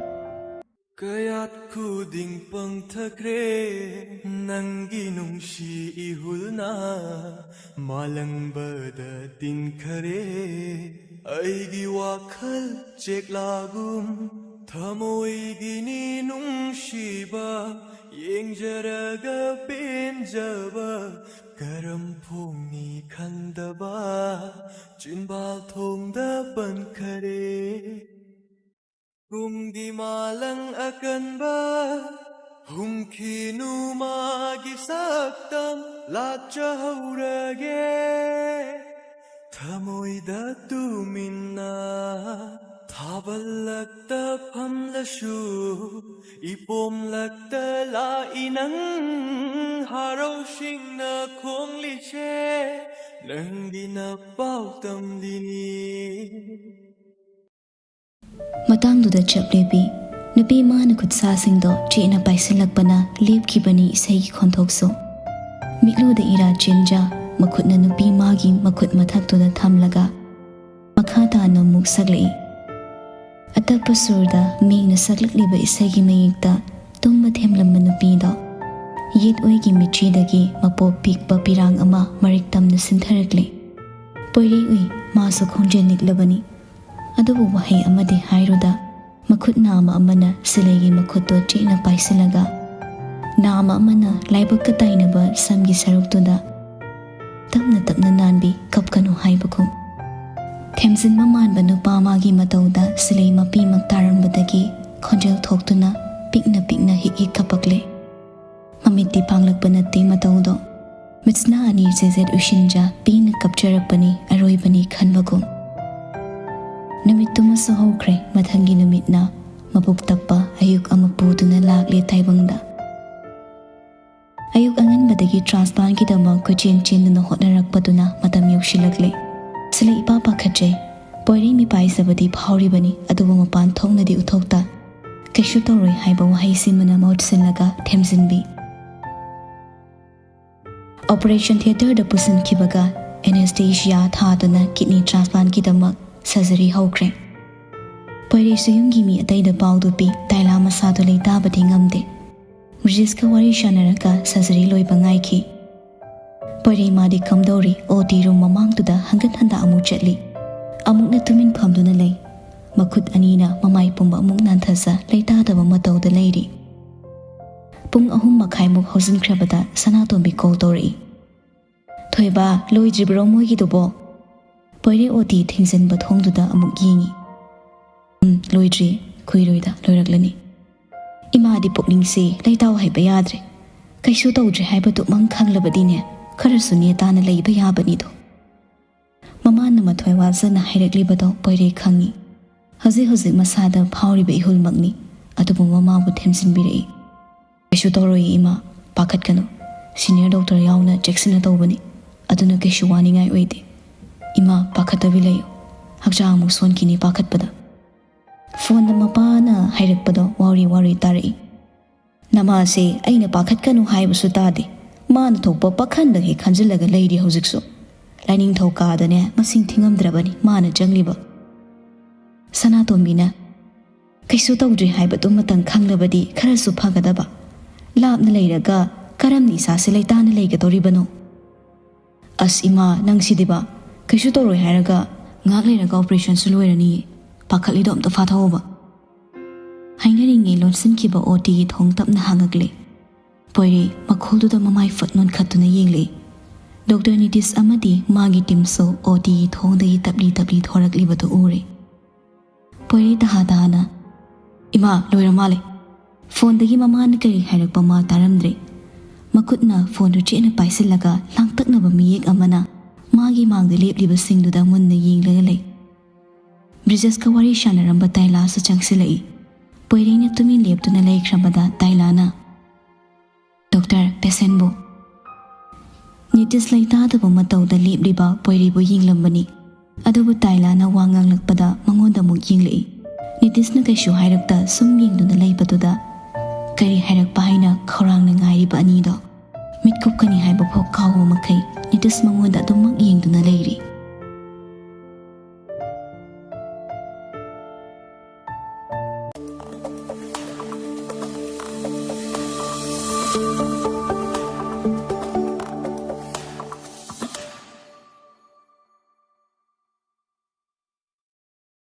ꯀꯌꯥꯠ ꯈꯨꯗꯤꯡ ꯄꯪꯊꯈ꯭ꯔꯦ, ꯅꯪꯒꯤ ꯅꯨꯡꯁꯤ ꯏꯍꯨꯜꯅ ꯃꯥꯂꯪꯕꯗ ꯇꯤꯟꯈꯔꯦ꯫ ꯑꯩꯒꯤ ꯋꯥꯈꯜ ꯆꯦꯛꯂꯥꯒꯨꯝ ꯊꯃꯣꯏꯒꯤꯅꯤ ꯅꯨꯡꯁꯤꯕ, ꯌꯦꯡꯖꯔꯒ ꯄꯦꯟꯖꯕ, ꯀꯔꯝ ꯐꯣꯡꯅꯤ ꯈꯪꯗꯕ, ꯆꯤꯟꯕꯥꯜ ꯊꯣꯡꯗ ꯄꯟꯈꯔꯦ꯫ ꯄꯨꯡꯗꯤ ꯃꯥꯂꯪ ꯑꯀꯟꯕ, ꯍꯨꯝꯈꯤꯅꯨ ꯃꯥꯒꯤ ꯁꯛꯇꯝ, ꯂꯥꯠꯆꯍꯧꯔꯒꯦ ꯊꯃꯣꯏꯗ ꯇꯨꯃꯤꯟꯅ꯫ ꯊꯥꯕꯜꯂꯛꯇ ꯐꯝꯂꯁꯨ, ꯏꯄꯣꯝꯂꯛꯇ ꯂꯥꯛꯏ ꯅꯪ, ꯍꯔꯥꯎꯁꯤꯡꯅ ꯈꯣꯡꯂꯤꯁꯦ ꯅꯪꯒꯤ ꯅꯄꯥꯎ ꯇꯝꯂꯤꯅꯤ꯫ ꯃꯇꯥꯡꯗꯨꯗ ꯆꯞ ꯂꯦꯞꯄꯤ꯫ ꯅꯨꯄꯤ ꯃꯥꯅ ꯈꯨꯠꯁꯥꯁꯤꯡꯗꯣ ꯆꯦꯠꯅ ꯄꯥꯏꯁꯤꯜꯂꯛꯄꯅ ꯂꯦꯞꯈꯤꯕꯅꯤ ꯏꯁꯩꯒꯤ ꯈꯣꯟꯊꯣꯛꯁꯨ꯫ ꯃꯤꯠꯂꯨꯗ ꯏꯔꯥ ꯆꯦꯟꯖ, ꯃꯈꯨꯠꯅ ꯅꯨꯄꯤ ꯃꯥꯒꯤ ꯃꯈꯨꯠ ꯃꯊꯛꯇꯨꯗ ꯊꯝꯂꯒ ꯃꯈꯥ ꯇꯥꯅ ꯑꯃꯨꯛ ꯁꯛꯂꯛꯏ꯫ ꯑꯇꯞꯄ ꯁꯨꯔꯗ ꯃꯤꯡꯅ ꯁꯛꯂꯛꯂꯤꯕ ꯏꯁꯩꯒꯤ ꯃꯌꯦꯛꯇ ꯇꯨꯝꯕ ꯊꯦꯝꯂꯝꯕ ꯅꯨꯄꯤꯗꯣ ꯌꯦꯠ ꯑꯣꯏꯒꯤ ꯃꯤꯠꯆꯤꯗꯒꯤ ꯃꯄꯣꯞ ꯄꯤꯛꯄ ꯄꯤꯔꯥꯡ ꯑꯃ ꯃꯔꯤꯛ ꯇꯝꯅ ꯁꯤꯟꯊꯔꯛꯂꯤ꯫ ꯄꯣꯏꯔꯩ ꯎꯏ, ꯃꯥꯁꯨ ꯈꯣꯡꯖꯦꯜ ꯅꯤꯛꯂꯕꯅꯤ꯫ ꯑꯗꯨꯕꯨ ꯋꯥꯍꯩ ꯑꯃꯗꯤ ꯍꯥꯏꯔꯨꯗ ꯃꯈꯨꯠ ꯅꯥꯝꯃ ꯑꯃꯅ ꯁꯤꯂꯩꯒꯤ ꯃꯈꯨꯠꯇꯨ ꯆꯦꯠꯅ ꯄꯥꯏꯁꯤꯜꯂꯒ, ꯅꯥꯝꯃ ꯑꯃꯅ ꯂꯥꯏꯕꯛꯀ ꯇꯥꯏꯅꯕ ꯁꯝꯒꯤ ꯁꯔꯨꯛꯇꯨꯗ ꯇꯞꯅ ꯇꯞꯅ ꯅꯥꯟꯕꯤ, ꯀꯞꯀꯅꯨ ꯍꯥꯏꯕꯒꯨꯝ꯫ ꯊꯦꯝꯖꯤꯟꯕ ꯃꯥꯟꯕ ꯅꯨꯄꯥ ꯑꯃꯒꯤ ꯃꯇꯧꯗ ꯁꯤꯂꯩ ꯃꯄꯤꯃꯛ ꯇꯥꯔꯝꯕꯗꯒꯤ ꯈꯣꯟꯖꯦꯜ ꯊꯣꯛꯇꯨꯅ ꯄꯤꯛꯅ ꯄꯤꯛꯅ ꯍꯤꯛ ꯍꯤꯛ ꯀꯞꯄꯛꯂꯦ꯫ ꯃꯃꯤꯠꯇꯤ ꯄꯥꯡꯂꯛꯄ ꯅꯠꯇꯦ ꯃꯇꯧꯗꯣ꯫ ꯃꯤꯠꯁꯅꯥ ꯑꯅꯤ ꯆꯦꯖꯦꯠ ꯎꯏꯁꯤꯟꯖ ꯄꯤꯅ ꯀꯞꯆꯔꯛꯄꯅꯤ ꯑꯔꯣꯏꯕꯅꯤ ꯈꯟꯕꯒꯨꯝ꯫ ꯅꯨꯃꯤꯠꯇꯨꯃꯁꯨ ꯍꯧꯈ꯭ꯔꯦ꯫ ꯃꯊꯪꯒꯤ ꯅꯨꯃꯤꯠꯅ ꯃꯕꯨꯛ ꯇꯞꯄ ꯑꯌꯨꯛ ꯑꯃ ꯄꯨꯗꯨꯅ ꯂꯥꯛꯂꯦ ꯇꯥꯏꯕꯪꯗ꯫ ꯑꯌꯨꯛ ꯑꯉꯟꯕꯗꯒꯤ ꯇ꯭ꯔꯥꯟꯁꯄ꯭ꯂꯥꯟꯒꯤꯗꯃꯛ ꯀꯣꯏꯆꯦꯟ ꯆꯦꯟꯗꯨꯅ ꯍꯣꯠꯅꯔꯛꯄꯗꯨꯅ ꯃꯇꯝ ꯌꯧꯁꯤꯜꯂꯛꯂꯦ꯫ ꯁꯤꯂ ꯏꯄꯥ ꯄꯥꯈꯠꯆꯩ꯫ ꯄꯣꯏꯔꯩ ꯃꯤꯄꯥꯏꯖꯕꯗꯤ ꯐꯥꯎꯔꯤꯕꯅꯤ, ꯑꯗꯨꯕꯨ ꯃꯄꯥꯟ ꯊꯣꯛꯅꯗꯤ ꯎꯠꯊꯣꯛꯇ꯫ "ꯀꯩꯁꯨ ꯇꯧꯔꯣꯏ" ꯍꯥꯏꯕ ꯋꯥꯍꯩꯁꯤꯃꯅ ꯃꯍꯨꯠ ꯁꯤꯜꯂꯒ ꯊꯦꯝꯖꯤꯟꯕꯤ꯫ ꯑꯣꯄꯔꯦꯁꯟ ꯊꯤꯌꯦꯇꯔꯗ ꯄꯨꯁꯤꯟꯈꯤꯕꯒ ꯑꯦꯅꯦꯁꯊꯦꯁꯤꯌꯥ ꯊꯥꯗꯨꯅ ꯀꯤꯗꯅꯤ ꯇ꯭ꯔꯥꯟꯁꯄ꯭ꯂꯥꯟꯒꯤꯗꯃꯛ ꯁꯔꯖꯔꯤ ꯍꯧꯈ꯭ꯔꯦ꯫ ꯄꯣꯏꯔꯩꯁꯨ ꯌꯨꯝꯒꯤ ꯃꯤ ꯑꯇꯩꯗ ꯄꯥꯎꯗꯨ ꯄꯤ, ꯇꯥꯏꯂꯥ ꯃꯁꯥꯗꯨ ꯂꯩꯇꯥꯕꯗꯤ ꯉꯝꯗꯦ꯫ ꯕ꯭ꯔꯤꯖꯦꯁꯀ ꯋꯥꯔꯤ ꯁꯥꯟꯅꯔꯒ ꯁꯔꯖꯔꯤ ꯂꯣꯏꯕ ꯉꯥꯏꯈꯤ꯫ ꯄꯣꯏꯔꯩ ꯃꯥꯗꯤ ꯀꯝꯗꯧꯔꯤ? ꯑꯣ ꯇꯤ ꯔꯨꯝ ꯃꯃꯥꯡꯗꯨꯗ ꯍꯪꯒꯠ ꯍꯟꯗ ꯑꯃꯨꯛ ꯆꯠꯂꯤ꯫ ꯑꯃꯨꯛꯅ ꯇꯨꯃꯤꯟ ꯐꯝꯗꯨꯅ ꯂꯩ꯫ ꯃꯈꯨꯠ ꯑꯅꯤꯅ ꯃꯃꯥꯏ ꯄꯨꯝꯕ ꯑꯃꯨꯛ ꯅꯥꯟꯊꯖ ꯂꯩꯇꯥꯗꯕ ꯃꯇꯧꯗ ꯂꯩꯔꯤ꯫ ꯄꯨꯡ ꯑꯍꯨꯝ ꯃꯈꯥꯏꯃꯨꯛ ꯍꯧꯖꯤꯟꯈ꯭ꯔꯕꯗ ꯁꯅꯥꯇꯣꯝꯕꯤ ꯀꯣꯜ ꯇꯧꯔꯛꯏ꯫ "ꯊꯣꯏꯕ, ꯂꯣꯏꯗ꯭ꯔꯤꯕ꯭ꯔꯣ ꯃꯣꯏꯒꯤꯗꯨꯕꯣ?" ꯄꯣꯏꯔꯩ ꯑꯣ ꯇꯤ ꯊꯤꯡꯖꯤꯟꯕ ꯊꯣꯡꯗꯨꯗ ꯑꯃꯨꯛ ꯌꯦꯡꯉꯤ꯫ "ꯎꯝ, ꯂꯣꯏꯗ꯭ꯔꯤ꯫ ꯀꯨꯏꯔꯣꯏꯗ ꯂꯣꯏꯔꯛꯂꯅꯤ꯫ ꯏꯃꯥꯗꯤ ꯄꯨꯛꯅꯤꯡꯁꯦ ꯂꯩꯇꯥꯎ ꯍꯥꯏꯕ ꯌꯥꯗ꯭ꯔꯦ꯫ ꯀꯩꯁꯨ ꯇꯧꯗ꯭ꯔꯦ ꯍꯥꯏꯕꯗꯨꯃꯪ ꯈꯪꯂꯕꯗꯤꯅꯦ, ꯈꯔꯁꯨ ꯅꯦ ꯇꯥꯅ ꯂꯩꯕ ꯌꯥꯕꯅꯤꯗꯣ꯫" ꯃꯃꯥꯅ ꯃꯊꯣꯏ ꯋꯥꯖꯅ ꯍꯥꯏꯔꯛꯂꯤꯕꯗꯣ ꯄꯣꯏꯔꯩ ꯈꯪꯉꯤ꯫ ꯍꯧꯖꯤꯛ ꯍꯧꯖꯤꯛ ꯃꯁꯥꯗ ꯐꯥꯎꯔꯤꯕ ꯏꯍꯨꯜꯃꯛꯅꯤ, ꯑꯗꯨꯕꯨ ꯃꯃꯥꯕꯨ ꯊꯦꯝꯖꯤꯟꯕꯤꯔꯛꯏ꯫ "ꯀꯩꯁꯨ ꯇꯧꯔꯣꯏꯌꯦ ꯏꯃꯥ, ꯄꯥꯈꯠꯀꯅꯨ꯫ ꯁꯤꯅꯤꯌꯔ ꯗꯣꯛꯇꯔ ꯌꯥꯎꯅ ꯆꯦꯛꯁꯤꯟꯅ ꯇꯧꯕꯅꯤ, ꯑꯗꯨꯅ ꯀꯩꯁꯨ ꯋꯥꯅꯤꯡꯉꯥꯏ ꯑꯣꯏꯗꯦ꯫ ꯏꯃꯥ, ꯄꯥꯈꯠꯇꯕꯤ ꯂꯩꯌꯨ, ꯍꯛꯆꯥꯡ ꯑꯃꯨꯛ ꯁꯣꯟꯈꯤꯅꯤ ꯄꯥꯈꯠꯄꯗ꯫" ꯐꯣꯟꯗ ꯃꯄꯥꯅ ꯍꯥꯏꯔꯛꯄꯗꯣ ꯋꯥꯎꯔꯤ ꯋꯥꯎꯔꯤ ꯇꯥꯔꯛꯏ꯫ "ꯅꯃꯥꯁꯦ ꯑꯩꯅ ꯄꯥꯈꯠꯀꯅꯨ ꯍꯥꯏꯕꯁꯨ ꯇꯥꯗꯦ, ꯃꯥꯅ ꯊꯣꯛꯄ ꯄꯥꯈꯟꯗ ꯍꯦꯛ ꯈꯟꯖꯤꯜꯂꯒ ꯂꯩꯔꯤ ꯍꯧꯖꯤꯛꯁꯨ꯫ ꯂꯥꯏꯅꯤꯡꯊꯧꯀꯥꯗꯅꯦ ꯃꯁꯤꯡ ꯊꯤꯉꯝꯗ꯭ꯔꯕꯅꯤ ꯃꯥꯅ ꯆꯪꯂꯤꯕ꯫" ꯁꯅꯥꯇꯣꯝꯕꯤꯅ, "ꯀꯩꯁꯨ ꯇꯧꯗ꯭ꯔꯤ ꯍꯥꯏꯕꯗꯨꯃꯇꯪ ꯈꯪꯂꯕꯗꯤ ꯈꯔꯁꯨ ꯐꯒꯗꯕ꯫ ꯂꯥꯞꯅ ꯂꯩꯔꯒ ꯀꯔꯝꯅ ꯏꯁꯥꯁꯦ ꯂꯩꯇꯥꯅ ꯂꯩꯒꯗꯧꯔꯤꯕꯅꯣ?" "ꯑꯁ ꯏꯃꯥ, ꯅꯪꯁꯤꯗꯤꯕ, ꯀꯩꯁꯨ ꯇꯧꯔꯣꯏ ꯍꯥꯏꯔꯒ ꯉꯥꯏꯍꯥꯛ ꯂꯩꯔꯒ ꯑꯣꯄꯔꯦꯁꯟꯁꯨ ꯂꯣꯏꯔꯅꯤꯌꯦ꯫ ꯄꯥꯈꯠꯂꯤꯗꯣ ꯑꯝꯇ ꯐꯥꯊꯧꯑꯣꯕ꯫" ꯍꯥꯏꯅꯔꯤꯉꯩ ꯂꯣꯟꯁꯤꯟꯈꯤꯕ ꯑꯣ ꯇꯤꯒꯤ ꯊꯣꯡ ꯇꯞꯅ ꯍꯥꯡꯉꯛꯂꯦ꯫ ꯄꯣꯏꯔꯩ ꯃꯈꯣꯜꯗꯨꯗ ꯃꯃꯥꯏ ꯐꯠ ꯅꯣꯟꯈꯠꯇꯨꯅ ꯌꯦꯡꯂꯦ꯫ ꯗꯣꯛꯇꯔ ꯅꯤꯇꯤꯁ ꯑꯃꯗꯤ ꯃꯥꯒꯤ ꯇꯤꯝꯁꯨ ꯑꯣ ꯇꯤꯒꯤ ꯊꯣꯡꯗꯒꯤ ꯇꯞꯂꯤ ꯇꯞꯂꯤ ꯊꯣꯔꯛꯂꯤꯕꯗꯨ ꯎꯔꯦ꯫ ꯄꯣꯏꯔꯩ ꯇꯍꯥ ꯇꯍꯥꯅ, "ꯏꯃꯥ, ꯂꯣꯏꯔ ꯃꯥꯜꯂꯦ꯫" ꯐꯣꯟꯗꯒꯤ ꯃꯃꯥꯅ ꯀꯔꯤ ꯍꯥꯏꯔꯛꯄ ꯃꯥ ꯇꯥꯔꯝꯗ꯭ꯔꯦ꯫ ꯃꯈꯨꯠꯅ ꯐꯣꯟꯗꯨ ꯆꯦꯠꯅ ꯄꯥꯏꯁꯤꯜꯂꯒ ꯂꯥꯡꯇꯛꯅꯕ ꯃꯤꯌꯦꯛ ꯑꯃꯅ ꯃꯥꯒꯤ ꯃꯥꯡꯗ ꯂꯦꯞꯂꯤꯕꯁꯤꯡꯗꯨꯗ ꯃꯨꯟꯅ ꯌꯦꯡꯂꯒ ꯂꯩ꯫ ꯕ꯭ꯔꯤꯖꯦꯁꯀ ꯋꯥꯔꯤ ꯁꯥꯟꯅꯔꯝꯕ ꯇꯥꯏꯂꯥꯁꯨ ꯆꯪꯁꯤꯜꯂꯛꯏ꯫ ꯄꯣꯏꯔꯩꯅ ꯇꯨꯃꯤꯟ ꯂꯦꯞꯇꯨꯅ ꯂꯩꯈ꯭ꯔꯕꯗ ꯇꯥꯏꯂꯥꯅ, "ꯗꯣꯛꯇꯔ, ꯄꯦꯁꯦꯟꯕꯨ?" ꯅꯤꯇꯤꯁ ꯂꯩꯇꯥꯗꯕ ꯃꯇꯧꯗ ꯂꯦꯞꯂꯤꯕ ꯄꯣꯏꯔꯩꯕꯨ ꯌꯦꯡꯂꯝꯕꯅꯤ꯫ ꯑꯗꯨꯕꯨ ꯇꯥꯏꯂꯥꯅ ꯋꯥ ꯉꯥꯡꯂꯛꯄꯗ ꯃꯉꯣꯟꯗ ꯑꯃꯨꯛ ꯌꯦꯡꯂꯛꯏ꯫ ꯅꯤꯇꯤꯁꯅ ꯀꯩꯁꯨ ꯍꯥꯏꯔꯛꯇ ꯁꯨꯝ ꯌꯦꯡꯗꯨꯅ ꯂꯩꯕꯗꯨꯗ ꯀꯔꯤ ꯍꯥꯏꯔꯛꯄ ꯍꯥꯏꯅ ꯈꯧꯔꯥꯡꯅ ꯉꯥꯏꯔꯤꯕ ꯑꯅꯤꯗꯣ ꯃꯤꯠ ꯀꯨꯞꯀꯅꯤ ꯍꯥꯏꯕ ꯐꯥꯎ ꯀꯥꯎꯕ ꯃꯈꯩ ꯅꯤꯇꯤꯁ ꯃꯉꯣꯟꯗ ꯑꯗꯨꯃꯛ ꯌꯦꯡꯗꯨꯅ ꯂꯩꯔꯤ꯫